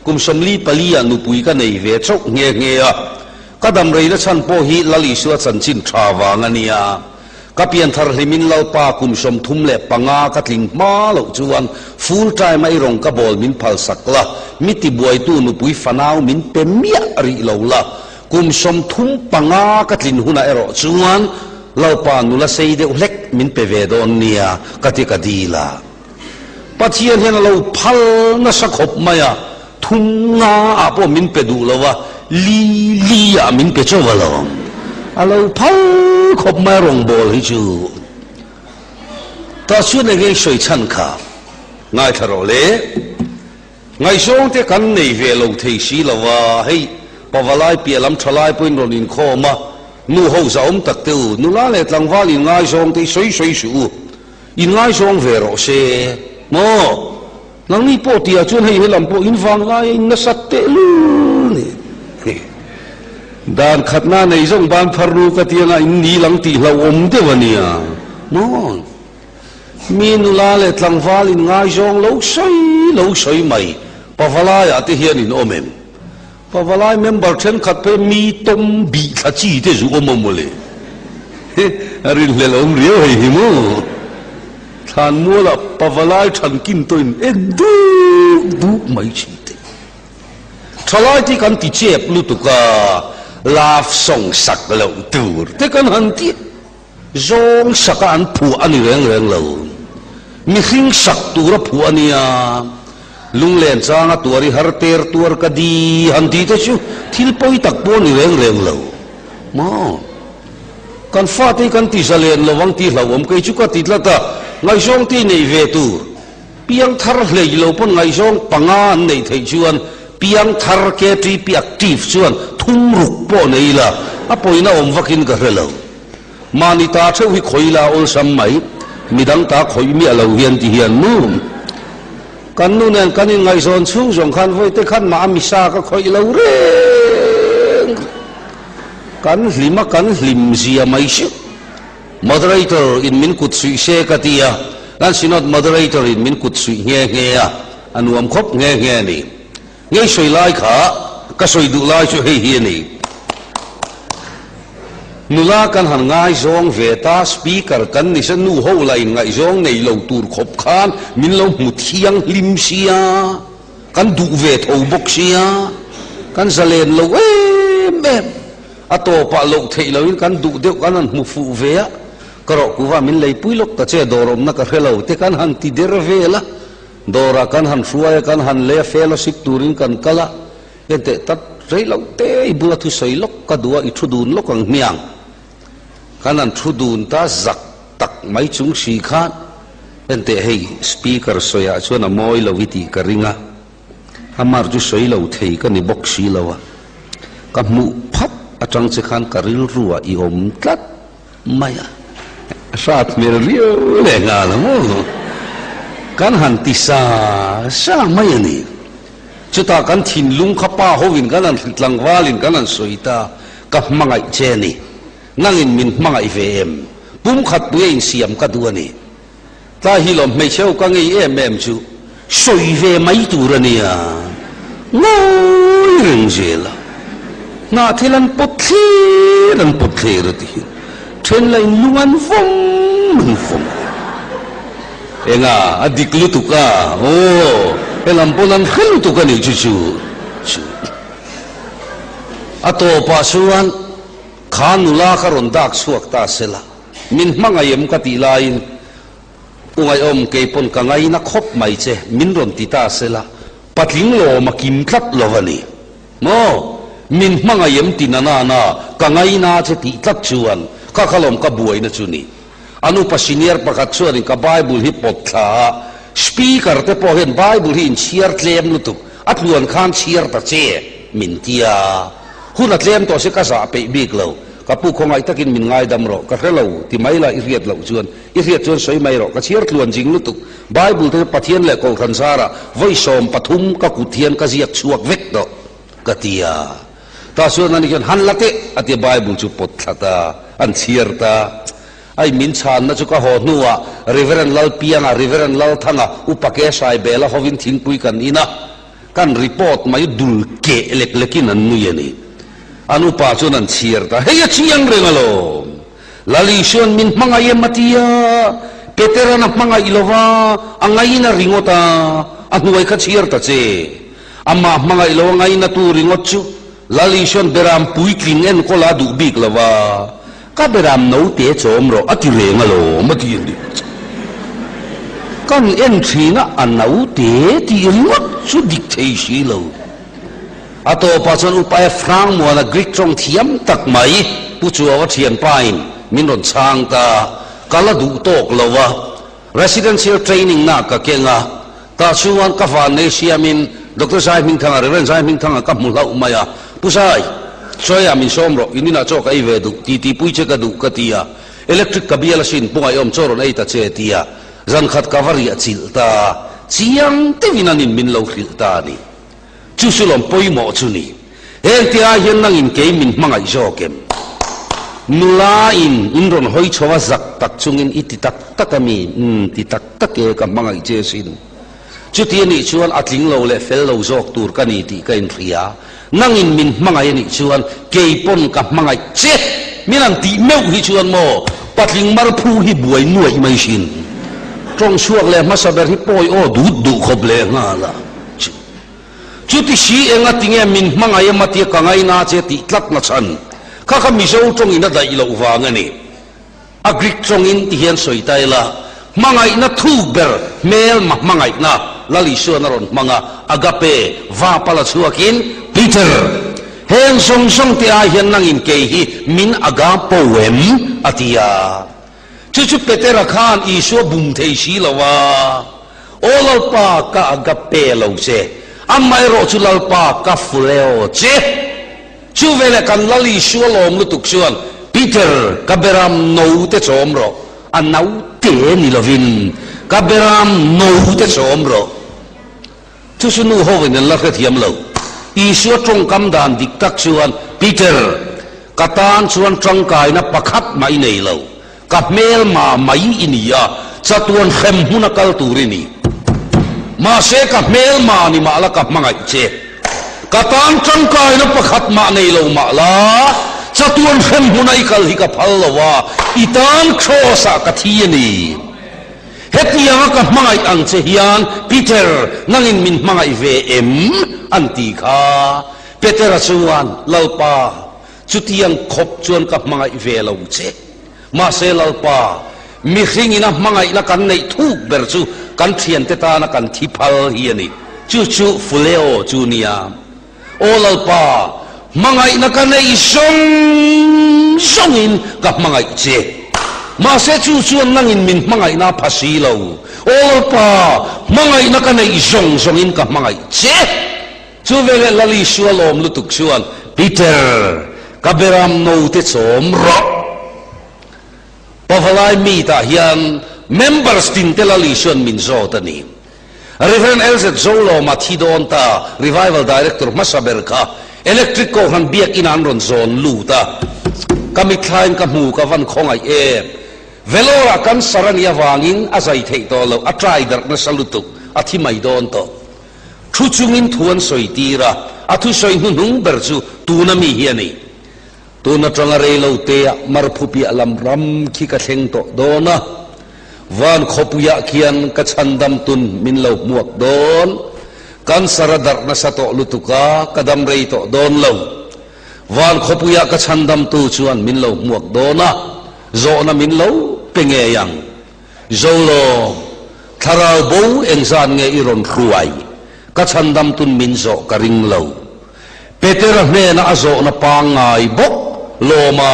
kum 44 ah nupui ka nei ve chauh nghe nghe a. Ka dam reina chhan pawh hi Lal Isua chanchin tha vang a nia. Ka pianthar hlimin Lalpa kum 35 ka tling hma loh chuan full time a i rawng ka bawl min phalsak la, mi tibuaitu nupui fanau min pe miah rih lo la. Kum 35 ka tlin hunah erawh chuan Lalpa nula sei deuh hlek min pe ve dawn nia ka ti ka dil a. Pathian hian a lo phal nasa khawp mai a, thum nga ah pawh min pe duh lo a, li li ah min pe chauh alawm. A lo phal khawp mai a rawngbâwl hi chu. Tah chuan eng nge i sawi chhan kha? Ngaithla rawh le. Ngaihzawng te kan nei ve lo thei si lo a, hei pavalai piah lam tha lai pawhin rawn inkhawm a, nu ho zahawm tak te u, nula leh tlangval inngaizawng te i sawi sawi suh u. In ngaizawng ve rawh se. Maw? Nangni pawh tihah chuan hei helam pawh in vang lai a in nasat tehlul ni. Dan khatna nei zawng ban phar ru ka ti anga in ni lang tih hlauhawm deuh a nia. Maw? Mi nula leh tlangval in ngaizawng lo sawi lo sawi mai pavalaiah te hian in awm em? Pavalai member thenkhat phei mi tawm bih thla chi te zu awm a mawle. A rinhlelh awm riau hei hi maw? Thlanmualah pavalai thankin tawhin en duk duk mai thin te. Thalai te kan ti chep lutuk a, love song sak loh tur te kan han ti. Zawng saka an phuah a ni reng reng lo. Mihring sak tura phuah a nia. Lunglen changa tuar i har ter tuar ka di han tih te chu thil pawi tak pawh a ni reng reng lo. Maw? Kan fate hi kan ti zalen lo ang tih hlauhawm kei chu ka ti tlat a, ngaihzawng te i neih ve tur. Piangthar hlei lo pawn ngaihzawng panga an neih theih chuan piangthar KTP active chuan thum ruk pawh nei ila a pawina awm vakin ka hre lo. Mahni ta theuh hi khawi ila awlsam mai, midang ta khawih miah lo hian ti hian mu. Kan nu nen kan inngaihzawn chhung zawng khan vawi te khan mah a misa ka khawih lo reng. Kan hlim a kan hlim zia mai si. Moderator in min kut suih se ka ti a, kan Synod Moderator in min kut suih nghe nghe a, a nuam khawp nghe nghe a ni. Ngei sawi lai kha ka sawi duh lai chu hei hi a ni. Nula kan han ngaizawng ve ta, Speaker kan ni se nu ho lah in ngaihzawng nei lo tur khawp khan min lo hmu thianghlim sia, kan duh ve tho bawk sia, kan zalen lo em em. A tawpah loh theih loin kan duh deuh kan han hmu fuh ve a, ka rawh kuva min leipui lawk ta che dawr awmna ka hre lo te kan han ti der vel a, dawrah kan han hruai a, kan han lei a, fellowship turin kan kal a, enteh tat rei lo te i bula thusawi lawk ka duh a, i thu dun lawk ang hmiang. Kan han thu dun ta zak tak mai chung si khan enteh hei speaker sawiah chuan a mawi lo i tih ka ring a. Amar chu sawi lo thei ka ni bawk si lo a, ka hmuh phat atang che khan ka rilru ah i awm tlat mai a. Hrat hmel riau leh nghal a maw? Kan han ti sa sa mai a ni. Chutah kan thinlung kha pa hovin kan han hrilh tlangvalin kan han sawi ta, ka hmangaih che a ni. Nangin min hmangaih ve em? Pumkhat pui a insiam ka duh a ni. Tlai hi lawm hmeichhe ho ka ngei em em chu sawi ve mai tur a nia, ngawi reng zel a, hnah thil an pawt thlir an pawt thlir a ti hi then la in lung an vawm an vawm enga a dik lutuk a aw helam pawn an hre lutuk a nih chu chu chu a tawpah chuan kha nula kha rawn dak chhuak ta sela. Min hmangaih em ka tih laiin U Ngaihawm kei pawn ka ngaina khawp mai che min rawn ti ta sela patling lawm a kim tlat lo a ni maw? Min hmangaih em ti na na na ka ngaina che tih tlat chuan ka kha lawm ka buaina chu ni. An upa senior pakhat chuanin ka Bible hi pawt thla a, speaker te pawh hian Bible hi inchhiar tlem lutuk a tluan khan chhiar ta che min ti a, hun a tlem tawh se ka zah peih bik lo. Ka pu khawngaih takin min ngaidam rawh, ka hre lo, ti mai la i hriat loh chuan, i hriat chuan sawi mai rawh, ka chhiar tluan jing lutuk, Bible te chu Pathian leh Kohhran zarah vawi 13 ka kut hian ka ziak chhuak vek tawh, ka ti a. Tah chuan ani chuan han la teh a tia Bible chu pawt thla ta, an chhiar ta. Ai min chhanna chu ka haw hnuah Reverend Lalpianga, Reverend Lalthanga, Upa Ke Saibela hovin thingpui kan in a, Kan report mai dul keh lek lekin an nui a ni. An upa chuan an chhiar ta, Hei a chiang reng alawm. Lal Isua'n min hmangaih em a ti a, Petera'n a hmangaih lo va, a ngaina ringawt a, a hnuai kha chhiar ta che. Amah hmangaih lo a ngainatu ringawt chu Lal Isua'n beram puitling enkawl a duh bik lo va, Ka beram note chawm rawh a ti reng alawm a ti a ni. Kan en thin a, a note tih ringawt chu dik thei si lo. A tawpah chuan Upa Efraang Muana Greek tawng thiam tak mai Pu Chuaua thianpain min rawn chhang ta, ka la duh tawk lo a, Residential training na ka keng a, tah chuan ka vannei siamin Doctor Zai Hmingthanga, Reverend Zai Hmingthanga ka hmu hlauh mai a, Pu Zai, Sawiah min sawm rawh, in inah chaw ka ei ve duh, titi pui che ka duh ka ti a, electric ka bial asin, Pu Ngaihawm chaw rawn ei ta che ti a. Zan khat ka va riah chilh ta, chiang deuhin anin min lo hrilh ta a ni. Chu chu lawm pawimawh chu ni. Heng te ai hian nangin kei min hmangaih zawk em? Nula in in rawn hawi chho a zak tak chungin i ti tak tak a mi? Umm, ti tak tak e, ka hmangaih che sin. Chuti a nih chuan a tling lo leh fel lo zawk tur ka ni tih ka inhria. Nangin min hmangaih a nih chuan kei pawn ka hmangaih che. Min han tih meuh hi chuan maw patling mar phu hi buai nuaih mai sin. Tawng chhuak leh hmasa ber hi pawi aw dut duh khawp leh nghal a. Chuti si enga tinge min hmangaih ema tia ka ngaina che tih tlat na chhan kha kha Mizo tawngin a daih loh vang a ni. A Greek tawngin ti hian sawi ta ila, hmangaihna thuk ber hmel ma hmangaihna Lal Isuan a rawn hmang a, agape, va pala chhuakin, Peter, heng zawng zawng te ai hian nangin kei hi min agapo em? a ti a. Chu chu Petera khan Isua bum thei si lo a, Aw Lalpa, ka agape lo che, amaherawh chu Lalpa ka phileo che. Chu veleh kan Lal Isua lawm lutuk chuan, Peter, ka beram no te chawm rawh, a naute ni lovin, ka beram no te chawm rawh. Chu chu nu hovin an la hrethiam lo. Isua tawngkam dan dik tak chuan, Peter, ka tan chuan tangkaina pakhat mah i nei lo. Ka hmelma mai i ni a, chatuan hrem hmuna kal tur i ni. Mahse ka hmelma ni mah la ka hmangaih che. Ka tan tangkaina pakhat mah nei lo mah la, chatuan hrem hmuna i kal hi ka phal lo a, i tan Kraws ah ka thi a ni. Hetianga ka hmangaih ang che hian Peter, nangin min hmangaih ve em? an ti kha. Petera chuan, Lalpa, Chutiang khawp chuan ka hmangaih ve lo che. Mahse Lalpa, mihringin a hmangaihna kan neih thuk ber chu kan thiante tana kan thi phal hi a ni. Chu chu Phileo chu nia. Aw Lalpa, hmangaihna ka neih zawng zawngin ka hmangaih che. Mahse chu chuan nangin min hmangaihna a pha si lo. Aw Lalpa, hmangaihna ka neih zawng zawngin ka hmangaih che. Chu veleh Lal Isua lawm lutuk chuan, Peter, ka beram note chawm rawh. Pavalai meet-ah hian members tinte Lal Isua'n min zawt a ni. Rev. LZ Zolawma thi dawn ta, Revival Director hmasa ber kha Electric Kohhran biakinn an rawn zawn lut a. Ka mitthlain ka hmu ka van khawngaih em. Vellore-ah cancer a nih avangin a zai theih tawh loh, a try darh nasa lutuk, a thi mai dawn tawh. Thu chungin thu an sawi tir a, a thusawi hnuhnung ber chu tuna mi hi a ni. Tun atanga rei lo teah Marphupiah lam ram khi ka thleng tawh dawn a, van khawpuiah khian ka chhandam tun min lo hmuak dawn. Cancer a darh nasa tawh lutuk a, ka dam rei tawh dawn lo. Van khawpuiah ka chhandamtu chuan min lo hmuak dawn a, zawhna min lo pe ngei ang. Zolo, thlarau bo engzat nge i rawn hruai? Ka chhandam tun min zawh ka ring lo. Petera hnena a zawhna pangngai bawk lawma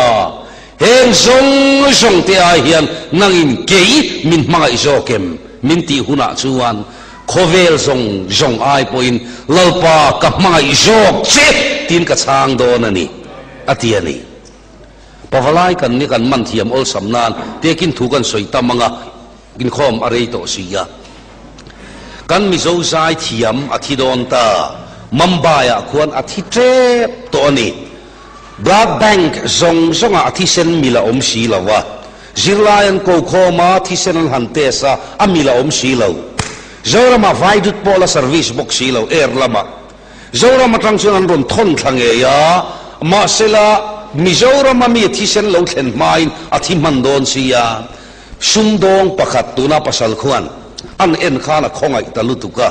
heng zawng zawng te ai hian nangin kei min hmangaih zawk em? Min tih hunah chuan khawvel zawng zawng ai pawhin Lalpa ka hmangaih zawk che tiin ka chhang dawn a ni, a ti a ni. Pavalai kan ni kan man thiam awlsam nan tekin thu kan sawi tam anga inkhawm a rei tawh si a. Kan Mizo zai thiam a thi dawn ta, Mumbai ah khuan a thi tep tawh a ni. Blood bank zawng zawng ah a thisen mil a awm si lo a. Zirlai an ko khawm a, thisen an han test a, a mil a awm si lo. Zoram ah vaidut pawh la service bawk si lo air lamah. Zoram atang chuan an rawn thawn thla ngei a, mahsela Mizorama mi thisen lo thlen hmain a thi hman dawn si a, sumdawng pakhat tuna pasal khuan an en khan a khawngaih ta lutuk a,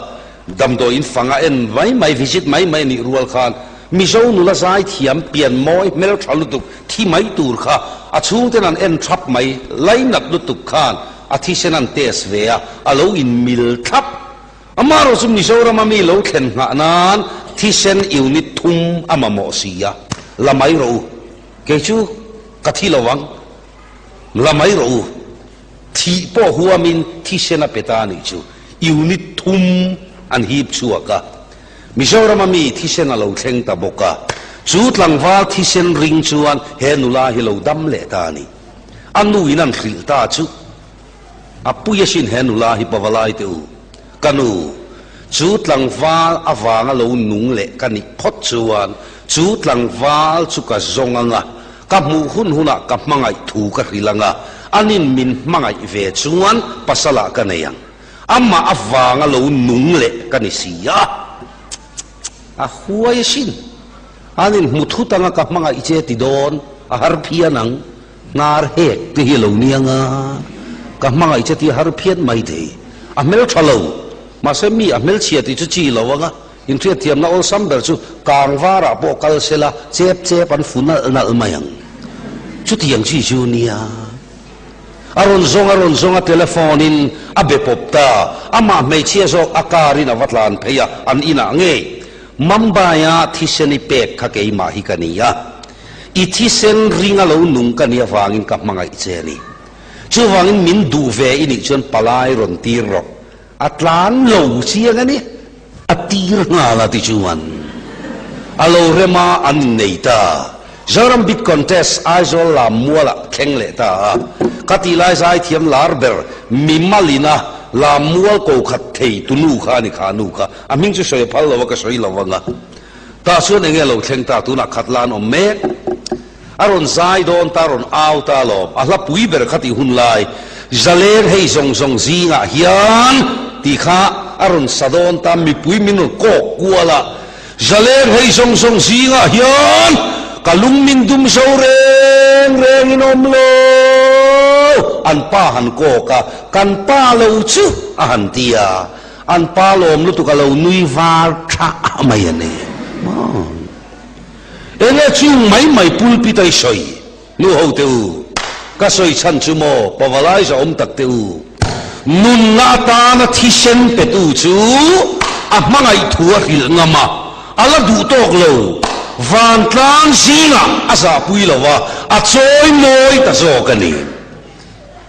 damdawiin fang a en mai mai, visit mai mai a nih rual khan Mizo nula zai thiam pian mawi hmeltha lutuk thi mai tur kha a chhungten an en thap mai, lainat lutuk khan a thisen an test ve a, a lo inmil thlap. Amaherawh chu Mizorama mi lo thlen nghah nan thisen unit thum a mamawh si a, la mai rawh u. Kei chu ka thi lo ang, la mai rawh u. Thih pawh huamin thisen a pe ta a nih chu, unit thum an hip chhuak a. Mizorama mi thisen a lo thleng ta bawk a, chu tlangval thisen ring chuan he nula hi lo dam leh ta a ni. A nuin an hrilh ta chu. A pui asin he nula hi pavalai teh u. Ka nu, chu tlangval avanga lo nung leh ka nih phawt chuan chu tlangval chu ka zawng anga, ka hmuh hun hunah ka hmangaih thu ka hrilh anga, anin min hmangaih ve chuan pasalah ka nei ang. Amah avanga lo nung leh ka ni si a. A huai asin. Anin hmu thut anga ka hmangaih che ti dawn, a har phian ang. Hnar hek te hi a lo ni anga, ka hmangaih che tih a har phian mai thei. A hmel tha lo, mahse mi a hmelchhia tih chu chi lo anga, inhriatthiamna awlsam ber chu kang varah pawh kal sela chep chep an fu nalh nalh mai ang. Chutiang chi chu nia. A rawn zawng a rawn zawng a telephone in a be pawp ta, amah hmeichhia zawk a car in a va tlan phei a, an inah ngei Mumbai-a thisen i pek kha keimah hi ka ni a. I thisen ring a lo nung ka nih avangin ka hmangaih che a ni. Chuvangin min duh ve i nih chuan palai rawn tir rawh. A tlan lo chiang a ni. A tir nghal a tichuan a lo rem a, an innei ta. Zoram Beat Contest Aizawl lam mualah thleng leh ta a. Ka tih lai zaithiam lar ber Mimalina lam mual ko khat thei tu nu kha a ni kha nu kha. A hming chu sawi a phal lo a, ka sawi lo ang a. Tah chuan enge lo thleng ta tunah khat la an awm mek. A rawn zai dawn ta, a rawn au ta alawm. A hla pui ber kha tih hun lai, Zaleng hei zawng zawng zingah hian tih kha a rawn sa dawn ta, mipui min rawn kawk kual a, Zaleng hei zawng zawng zingah hian ka lung min dum zo reng reng in awm lo, an pa han kawk a, kan pa lo chu a han ti a. An pa lawm lutuk a lo nui var tha mai a ni maw? Enge chung mai mai pulpit a i sawi nu ho te u, ka sawi chhan chu maw pavalai za awm tak te u, nunna atana thisen petu chu a hmangaih thu a hrilh ngam a, a la duh tawk lo, vantlang zingah a zahpui lo a, a chawi mawi ta zawk a ni.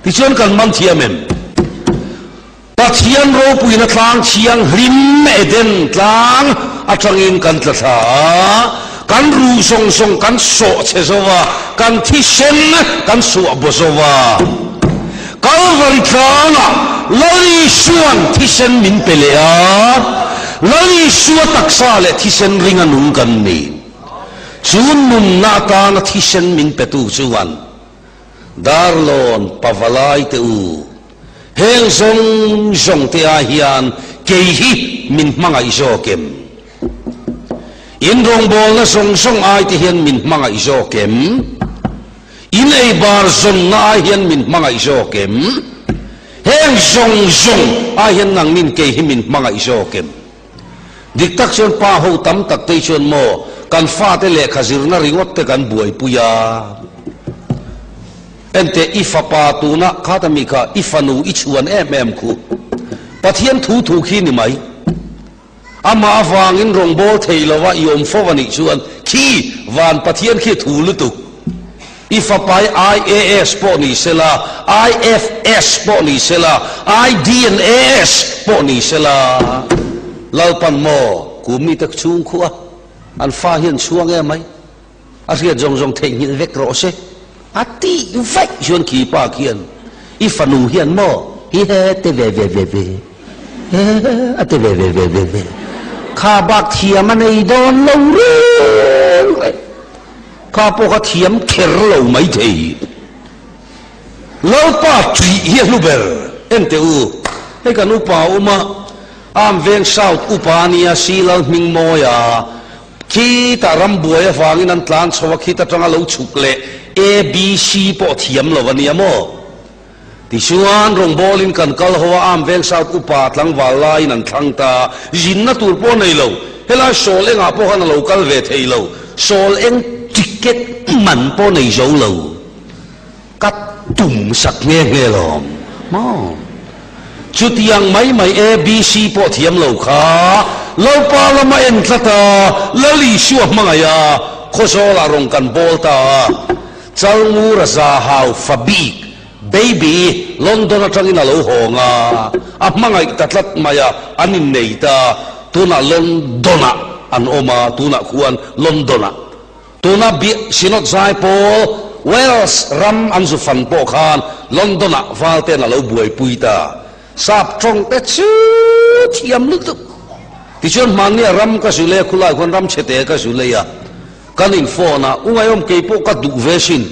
Tichuan kan man thiam em? Pathian ropuina tlang thianghlim Eden tlang atangin kan tla thla a, kan ruh zawng zawng kan sawh chhe zo a, kan thisen kan suah baw zo a. Kalvari tlangah Lal Isua'n thisen min pe leh a, Lal Isua taksa leh thisen ringa nung kan ni. Chu nunna atana thisen min petu chuan Darlawn pavalai te u, heng zawng zawng te ah hian kei hi min hmangaih zawk em? In rawngbawlna zawng zawng ai te hian min hmangaih zawk em? In ei bar zawnna ai hian min hmangaih zawk em? Heng zawng zawng ai hian nangnin kei hi min hmangaih zawk em? Dik tak chuan pa ho tam tak te chuan maw kan fate lehkha zirna ringawt te kan buaipui a. Enteh i fapa tuna khata mi kha i fanu i chhuan em em khu. Pathian thu thu khi ni mai. Amah avangin rawngbâwl thei lova i awm fo a nih chuan khi van Pathian khi thu lutuk. I fapai IAS pawh ni sela, IFS pawh ni sela, IDNAS pawh ni sela, Lalpan maw kum mite chhung khuh a, an fa hian chhuang em mai, a hriat zawng zawng theihnghilh vek rawh se, a tih vaih chuan khi pa khian i fanu hian maw hi he te ve ve ve ve he a ti ve ve ve ve ve kha bak thiam a nei dawn lo reng reng. Kha pawh kha thiam kher lo mai thei. Lalpa ṭih hi a hlu ber. Enteh u, hei kan upa awm a, Arm Veng South upa a nia, Si Lal Hmingmawi a, khitah rambuai avangin an tlan chho a, khit aṭanga lo chhuk leh ABC pawh thiam lo a nia maw? Tichuan, rawngbawlin kan kal ho a, Arm Veng South upa tlangval laiin an thlang ta. Zinna tur pawh a nei lo. Helai sawl engah pawh khan a lo kal ve thei lo. Sawl eng ticket man pawh nei zo lo. Ka tum sak nghe nghe lawm maw? Chutiang mai mai ABC pawh thiam lo kha Lalpa lama en tlat a, Lal Isua hmangaih a, Khawzawlah rawn kan bawl ta a. Chalngur a za hau fa bik, Baby, London atangin a lo hawng a, a hmangaih ta tlat mai a, an innei ta, tunah London-ah an awm a, tunah khuan London-ah. Tuna Synod Zaipawl. Wales ram an zu fan pawh khan London-ah Valte'n a lo buaipui ta. Sap tawng te chu thiam lutuk. Tichuan hmannia ram ka zu lei a, khulai khuan ram chhete ka zu lei a, kan in phone a, u Ngaiawm kei pawh ka duh ve sin.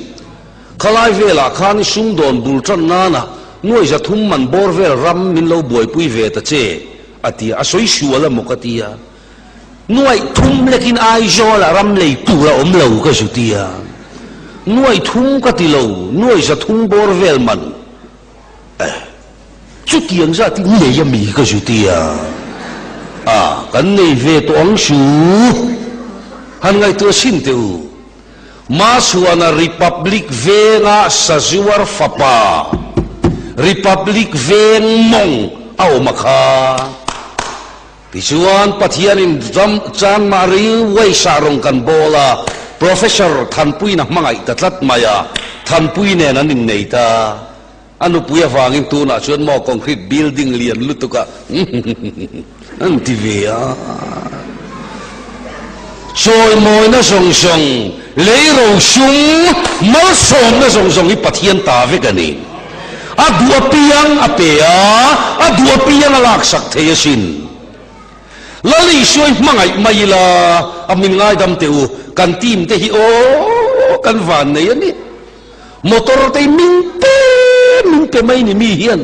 Khalai velah khan i sumdawn bul tan nana nuai 300 man bawr vel ram min lo buaipui ve ta che, a ti a, a sawi sual a maw ka ti a. Nuai thum lekin Aizawlah ram lei tur a awm lo ka zu ti a. Nuai thum ka ti lo, nuai 300 bawr vel man. Eh, chutiang zat hi nei a mi ka zu ti a. A, kan nei ve tawh ang su. Han ngaihtuah sin teh u. Masuana Republic venga Sazuar fapa, Republic veng mawng a awm a kha. Tichuan, Pathianin ram chanmah railway sah rawng kan bawl a, Professor Thanpuiin a hmangaih ta tlat mai a, Thanpui nen an innei ta. A nupui avangin tunah chuan maw concrete building lian lutuk a an ti ve a. Chawimawina zawng zawng, lei rosung, malsawmna zawng zawng hi Pathian ta vek a ni. A duh apiang a pe a, a duh apiang a laksak thei asin. Lal Isua i hmangaih mai ila, a min ngaidam teh u, kan team te hi aw kan van nei a ni. Motor te hi min pe min pe mai ni mi hian.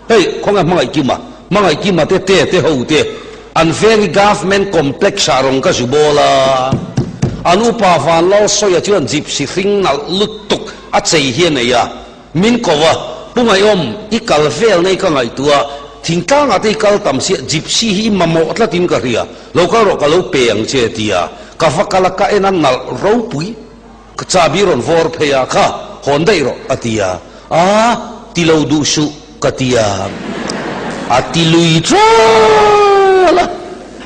Hei, khawnge hmangaih kima, hmangaih kima te te te ho te, an veng i government complex ah rawn ka zu bawl a. An upa Vanlalsawia chuan gypsy hring nalh lutuk a chei hi a nei a. Min ko a, Pu Ngaihawm, i kal vel nei ka ngaihtuah, thingtlangah te i kal tam sia, gypsy hi i mamawh tlatin ka hria, lo kal rawh ka lo pe ang che a ti a, ka va kal a, ka en a nalh ropui, ka chahbi rawn vawr phei a, kha, hawn daih rawh a ti a, aa, ti lo duh suh ka ti a, a ti lui ṭal a,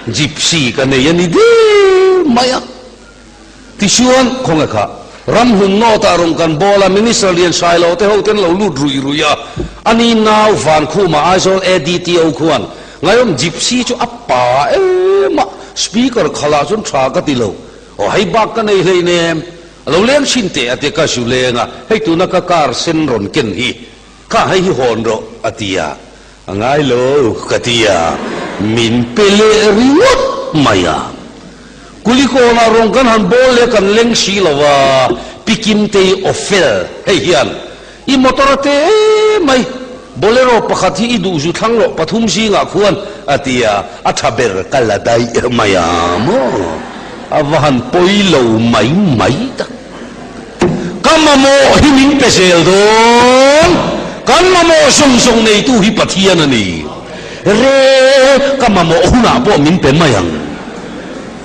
gypsy ka nei a ni der mai a. Tichuan, khawnge kha, ramhlun nawtah rawn kan bawl a, Minister Lian Sailo te ho ten lo lut ruih ruih a, ani nau Vankhuma Aizawl ADTO khuan Ngaiawm Gypsy chu a pa em a, Speaker khalah chuan tha ka ti lo, aw hei bak ka nei hleinem, a lo leng thin teh a ti a, ka zu leng a, hei tuna ka car sen rawn ken hi, kha hei hi hawn rawh a ti a, A ngai lo ka ti a, min pe leh ringawt mai a. Kulikawnah rawn kan han bawl leh kan leng si lo a, Pi Kimtei Awfel hei hian i motor a te mai, Bolero pakhat hi i duh zu thlang loh pathum zingah khuan a ti a, a tha ber ka la daih mai a maw? A va han pawi lo mai mai tak. Ka mamawh hi min pe zel dawn, kan mamawh zawng zawng neitu hi Pathian a ni. Re, ka mamawh hunah pawh min pe mai ang.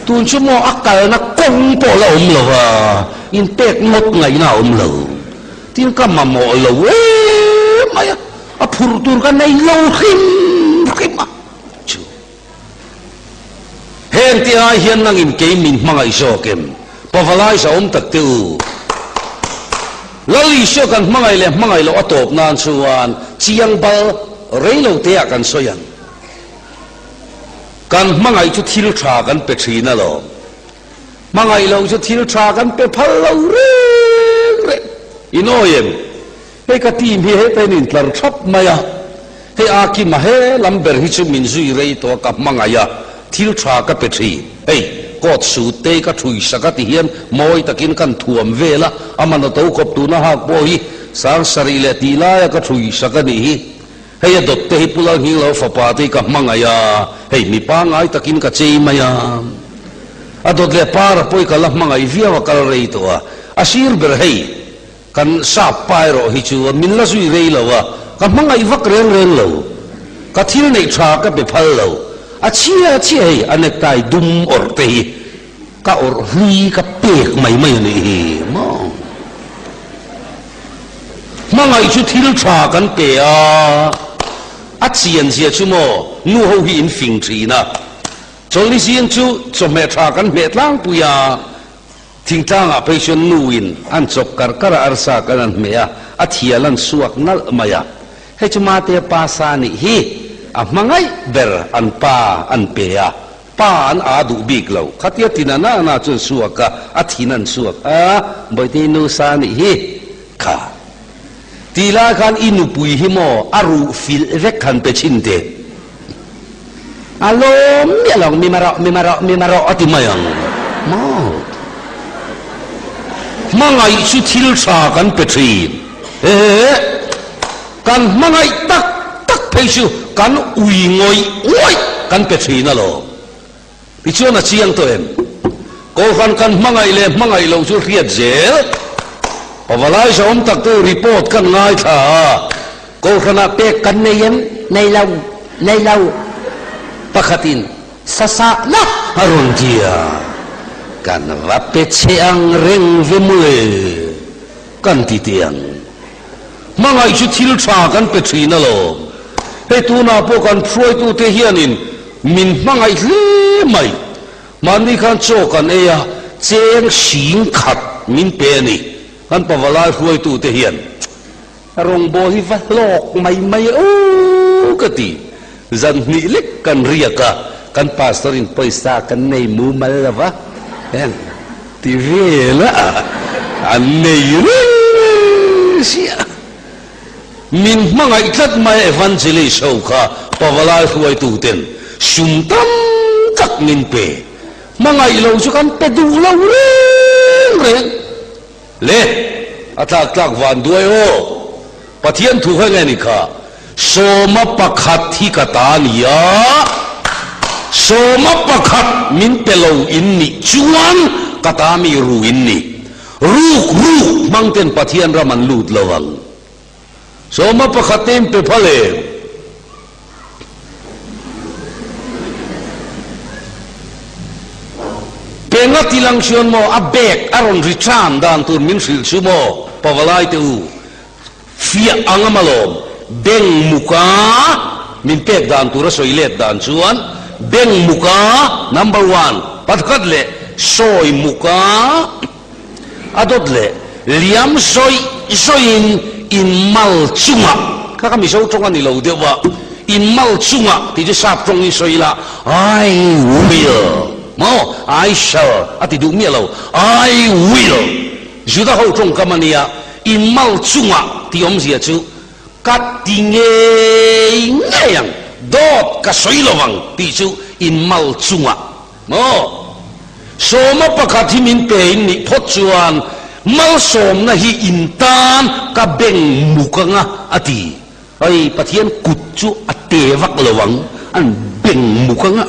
Tun chu maw a kalna kawng pawh la awm lo va, inpek ngawt ngaihna a awm lo. Tin ka mamawh lo em mai a, a phur tur ka nei lo hrim hrim a. Chu. Heng te ai hian nangin kei min hmangaih zawk em? Pavalai zahawm tak te u. Lal Isua kan hmangaih leh hmangaih loh a tawp nan chuan chiang bal rei lo te ah kan sawi ang. Kan hmangaih chu thil tha kan pe thin alawm. Hmangaih loh chu thil tha kan pe phal lo reng reng. In awi em? Hei ka team hi heta in intlar thap mai a, hei a Kima he lam ber hi chu min zui rei tawh a ka hmangaih a, thil tha ka pe thin. Hei coat suit te ka thui sak a ti hian mawi takin kan thuam vel a, a man a to khawp tuna hak pawh hi sang sarih leh tih laia ka thui sak a nih hi. Hei a dawt te hi Pu Lalnghinglo fapa te hi ka hmangaih a, hei mi pangngai takin ka chei mai a. A dawt leh para pawh hi ka la hmangaih viau a kal rei tawh a, a sir ber hei Kan sap pa erawh hi chu min la zui rei lo a, ka hmangaih vak reng reng lo. Ka thil neih tha ka pe phal lo. A chhia chhia hei a necktie dum awrh te hi ka awrh hlui ka pek mai mai a nih hi maw. Hmangaih chu thil tha kan pe a, a chian zia chu maw nu ho hi in fing thin a. Chawlhni zing chu chawhmeh tha kan hmeh tlangpui a. Thingtlangah phei chuan nuin an chawp kar kar a, arsa kan an hmeh a, a thial an suak nalh mai a. Hei chu Matea pa sa nih hi a hma ngaih ber an pa an pe a, pa an aa duh bik lo. Khatia tina na na chuan suak a, a thin an suak a, Bawihte nu sa nih hi. Kha ti lai khan i nupui hi maw a ruh filh vek han pe chhin teh. A lawm miah lo ang, mi marawh, mi marawh, mi marawh a ti mai ang maw? Hmangaih chu thil tha kan pe thin. He kan hmangaih tak tak phei chu kan ui ngawih ngawih kan pe thin alawm. Tichuan a chiang tawh em? Kohhran kan hmangaih leh hmangaih loh chu hriat zel. Pavalai zahawm tak te report kan ngaithla a, Kohhranah pek kan nei em? Nei lo, nei lo. Pakhatin sasahna a rawn ti a, kan va pe che ang reng ve mawle kan ti teh ang. Hmangaih chu thil tha kan pe thin alawm. Hei tunah pawh kan hruaitute hianin min hmangaih hle mai. Mahni khan chaw kan ei a, cheng sing khat min pe a ni. Kan pavalai hruaitute hian rawngbawl hi va hlawk mai mai aw ka ti. Zan hnih lek kan riak a, kan pastor in pawisa kan nei mumal lo va, heng ti vel a, an nei reng sia. Min hmangaih tlat mai evangelist ho kha pavalai hruaitu ten sum tam tak min pe. Hmangaih lo chu kan pe duh lo reng reng. Le, a tlak tlak van duai aw. Pathian thu kha nge ni kha? Sawma pakhat hi ka ta nia, sawma pakhat min pe lo in nih chuan ka ta mi ru in ni. Ruk ruk hmang ten Pathian ram an lut lo ang. Sawma pakhat te in pe phal em? Penga ti lang chuan maw a bag a rawn return dan tur min hrilh chu maw pavalai te u fiah ang a malawm beng muka min pek dan tur a sawi let dan chuan beng muka number one pakhat leh sawi muka a dawt leh liam zawih zawihin in mal chungah, kha kha Mizo tawng a ni lo deuh a, in mal chungah tih chu sap tawngin sawi ila, I will, maw, I shall a ti duh miah lo, I will, Juda ho tawngkam a nia, in mal chungah tih awmzia chu ka ti ngei ngei ang, dawt ka sawi lo vang tih chu in mal chungah. Maw? Sawma pakhat hi min pe in nih phawt chuan malsawmna hi in tan ka beng muk anga a ti. Hei Pathian kut chu a te vak lo ang, an beng muk anga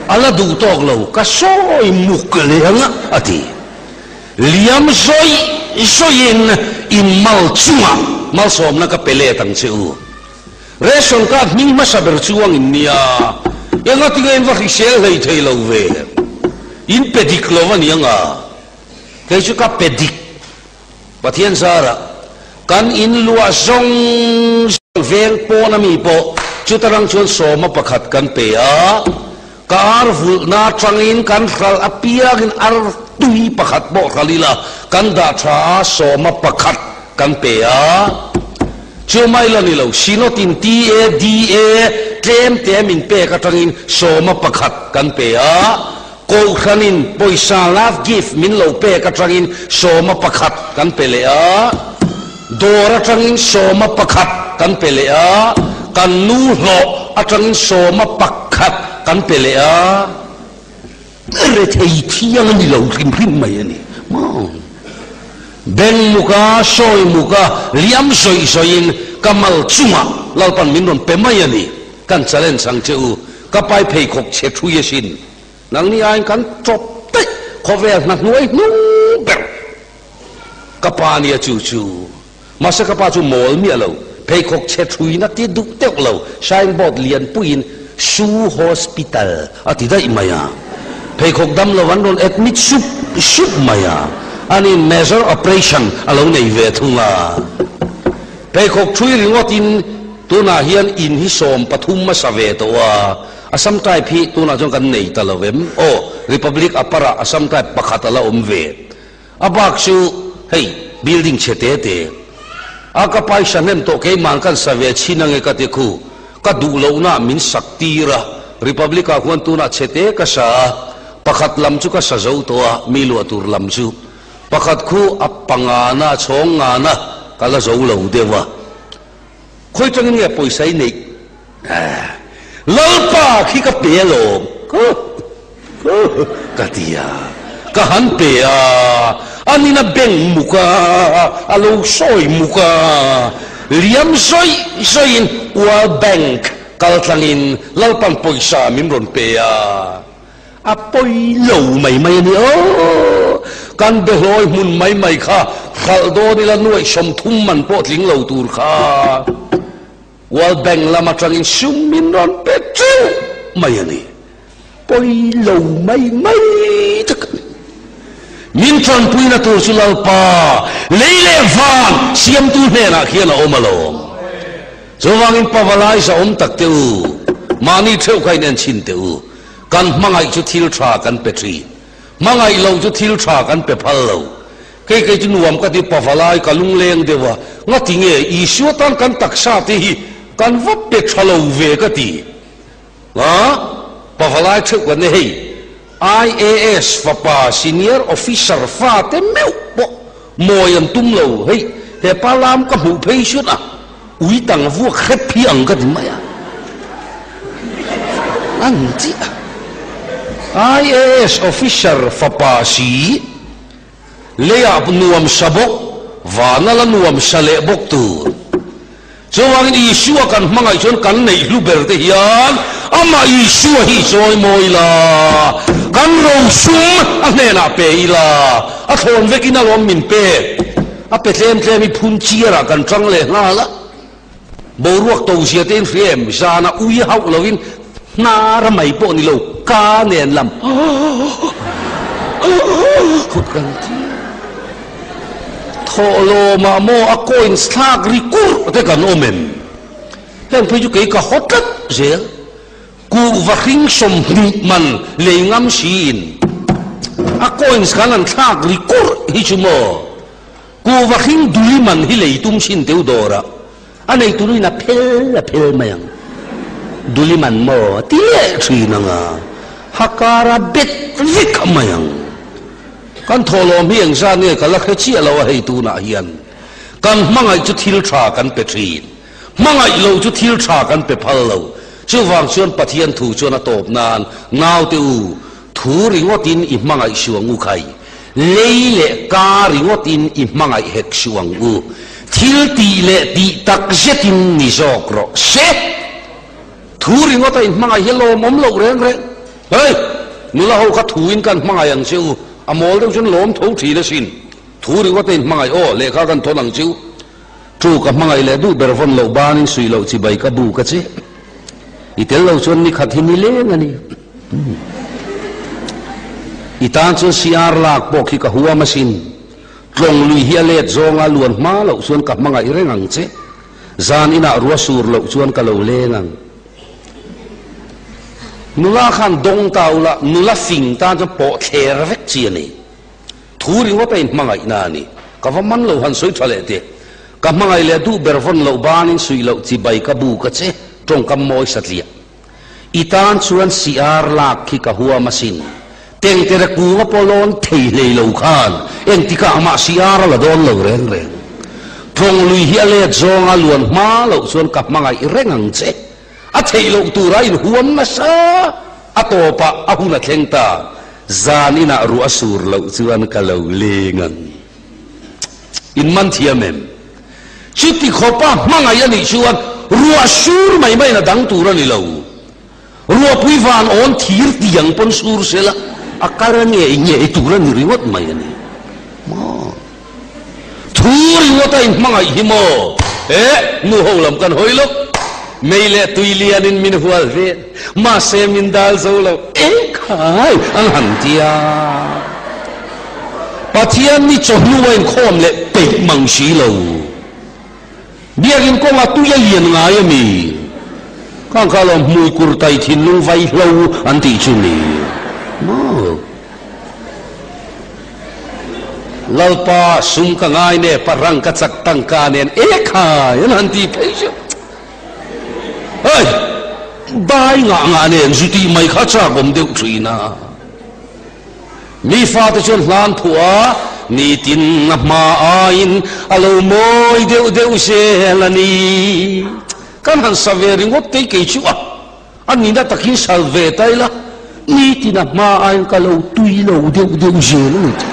a la duh tawk lo, ka sawi muk leh anga a ti. Liam zawih zawihin in mal chungah malsawmna ka pe let ang che u. Ration card hming hmasa ber chuang in nia, enga tinge in va hrisel hlei thei lo ve? In pe dik lo a ni anga, kei chu ka pe dik. Pathian zarah kan in luah zawng zawng veng pawn ami pawh chuta rang chuan sawma pakhat kan pe a, ka ar vulhna atangin kan hralh apiangin ar tui pakhat pawh hralh ila kan dah tha a, sawma pakhat kan pe a. Chu mai la ni lo, Synod-in TADA tlem te min pek atangin sawma pakhat kan pe a, Kohhranin pawisa love gift min lo pek atangin sawma pakhat kan pe leh a, dawr atangin sawma pakhat kan pe leh a, kan nu hlawh atangin sawma pakhat kan pe leh a. Rethei thiang a ni lo hrim hrim mai a ni maw? Beng muka, sawi muka, liam zawih zawihin ka mal chungah Lalpan min rawn pe mai a ni. Kan challenge ang che u, ka pai pheikhawk chhe thui asin. Nangni aiin kan tawp daih khawvel hna hnuai hnung ber ka pa nia chu chu. Mahse ka pa chu mawl miah lo, pheikhawk chhe thruina ti duh deuh lo, signboard lian puiin Su Hospital a ti daih mai a. Pheikhawk dam lo an rawn admit sup sup mai a, anin major operation a lo nei ve thung a. Pheikhawk thrui ringawtin tunah hian in hi 13 hmasa ve tawh a, Assam type hi tunah chuan kan nei ta lo em? Aw, Republic Upper-ah Assam type pakhat a la awm ve. A bak chu hei building chhe te te a ka paisa hnem tawh keimah kan sa ve chhin ange ka ti khu ka duh lohna min sak tir a Republic ah khuan tunah chhe te ka sa a pakhat lam chu ka sa zo tawh a mi luah tur lam chu. Pakhat khu a pangana, a chhawng ngana ka la zo lo deuh a. Khawi tangin nge pawisa i neih? Lalpa khi ka pe alawm. Ka ti a, ka han pe a, anin a beng muk a, a lo sawi muk a, liam zawih zawihin World Bank kal tlangin Lalpan pawisa min rawn pe a, a pawi lo mai mai a ni aw, kan behlawi hmun mai mai kha hralh dawn ila nuaih 30 man pawh tling lo tur kha. World Bank lam atangin sum min rawn pe teuh mai a ni. Pawi lo mai mai tak a ni. Min tanpuina tur chu Lalpa, lei leh van siamtu hnenah khian a awm alawm. Chuvangin Pavalai zahawm tak teh u, mahni theuh kha in en chhin teh u. Kan hmangaih chu thil tha kan pe thin. Hmangaih loh chu thil tha kan pe phal lo. Kei kei chu nuam ka ti pavalai ka lungleng deuh a, ngati nge Isua tan kan taksa te hi kan va pe tha lo ve ka ti. A, pavalai theuh kan ni hei, IAS fapa senior officer fa te meuh pawh mawi an tum lo hei, he pa lam ka hmuh phei chuan a ui tang vuak hrep hi ang ka ti mai a, an ti a. IAS officer fapa si. Leiah nuam sa bawk, vana la nuam sa leh bawk tur. Chuvangin Isua kan hmangaih chuan kan neih hlu ber te hian amah Isua hi chawi mawi ila, kan rosum a hnenah pe ila, a thlawn vekin alawm min pek. A pe tlem tlem i phun chiarah kan tang leh nghal a. Boruak to zia te in hria em? Zana ui hauh lovin hnara mai pawh ni lo, ka nen lam khut kan ti. Thawhlawmah maw a coins thlak ri kurh te kan awm em? Heng phei chu kei ka haw tlat zel. Kuhva hring 20 man lei ngam siin a coins kan han thlak ri kurh hi chu maw? Kuhva hring duli man hi lei tum chin teu dawrah a nei turin a phel a phel mai ang. Duli man maw ti leh thin ang a, hakara bet vek mai ang. Kan thawhlawm hi engzat nge ka la hre chiah lo a hei tunah hian kan hmangaih chu thil tha kan pe thin. Hmangaih lo chu thil tha kan pe phal lo. Chuvang chuan Pathian thu chuan a tawp nan naute u thu ringawtin i hmangaih suang u khai. Lei leh ka ringawtin i hmangaih hek suh ang u. Thil tih leh tih tak zetin ni zawk rawh se. Thu ringawta in hmangaih hi lawmawm loh reng reng. Hei! Nula ho kha thuin kan hmangaih ang che u. A mawl deuh chuan lawm tho thin asin. Thu ringawta in hmangaih aw, lehkha kan thawn ang che u. Chu ka hmangaih leh duh ber vawn loh banin suih loh chibai ka bu ka che. I tel lo chuan ni khat hi ni leng a ni. I tan chuan CR lak pawh khi ka huam asin. Tlawng lui hi a let zawnga luan hma loh chuan ka hmangaih reng ang che. Zan inah rua sur loh chuan ka lo leng ang. Nula khan dawng ta ula, nula fing tan chuan pawh thler vek chi a ni. Thu ringawt a inhmangaihna a ni. Ka va man lo han sawi tha leh teh. Ka hmangaih leh duh ber vawn loh banin suih loh chibai ka bu ka che, tawngkam mawi satliah. I tan chuan siar lak khi ka huam asin. Tengtere kunga pawh lawn thei hlei lo khan engtikah amah siar a la dawn lo reng reng. Tlawng lui hi a let zawnga luan hma loh chuan ka hmangaih reng ang che. A theih loh tura inhuam nasa a tawpah a hun a thleng ta. Zan inah ruah a sur loh chuan ka lo leng ang. In man thiam em? Chuti khawpa hmangaih a nih chuan ruah sur mai maiin a dang tur a ni lo. Ruahpui van awn thir tiang pawn sur sela a kar a ngei ngei tur a ni ringawt mai a ni. Maw? Thu ringawt a inhmangaih hi maw? Eh, nu ho lam kan hawi lawk. Mei leh tui lianin min hual vel, mahse min dal zo lo. Eh khai, an han ti a. Pathian ni chawhnu a inkhawm leh peih mang si lo. Biakin kawnga tui a lian ngai a mi? Khang kha lawm hmui kur tai thinlung vai hlo an tih chu ni maw? Lalpa sum ka ngai ne parang ka chak tangka nen e khai an han ti phei chu hei bai ngah ngah nen zu tih mai kha chak awm deuh thin a. Mi fate chuan hlan phuah a, Nitin a hma aiin a lo mawi deuh deuh zel a ni. Kan han sa ve ringawt tei kei chu a, a nihna takin sal ve ta ila, nitin a hma aiin ka lo tui lo deuh deuh zel a ni tih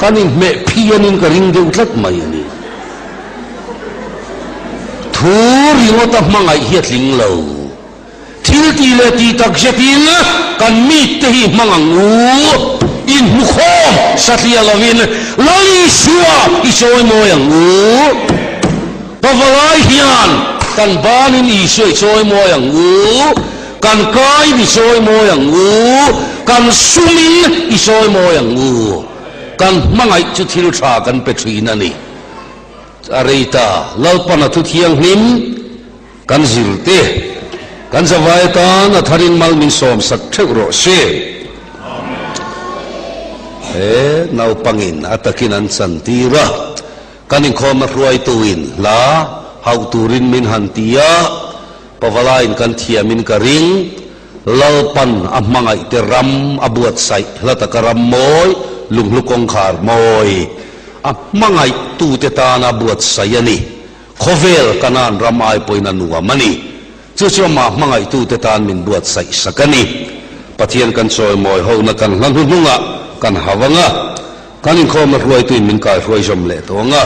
kan inhmeh phianin ka ring deuh tlat mai a ni. Thu ringawta hmangaih hi a tling lo. Thil tih leh tih tak zetin kan mite hi hmang ang u. Inhmukhawm satliah lovin Lal Isua i chawi mawi ang u. Pavalai hian kan banin Isua i chawi mawi ang u, kan kain i chawi mawi ang u, kan sumin i chawi mawi ang u. Kan hmangaih chu thil tha kan pe thin a ni. A rei ta, Lalpan a thu thianghlim. Kan zirte, kan zavai atan a tharin mal min sawmsak theuh rawh se. He naupangin a takin an chantir a, kan inkhawmna hruaituin hla hauh turin min han ti a, Pavalaiin kan thiamin ka ring, Lalpan a hmangaihte ram a buatsaih hla taka ram mawi, lunghlu kawngkhar mawi a hmangaihtute tana buatsaih a ni. Khawvel Kanaan ram ai pawhin a nuam a ni. Chu chu amah hmangaihtute tan min buatsaih sak a ni. Pathian kan chawimawi hona kan hla hnuhnungah kan hau ang a, kan inkhawmna hruaituin min kaihruai zawm leh tawh ang a.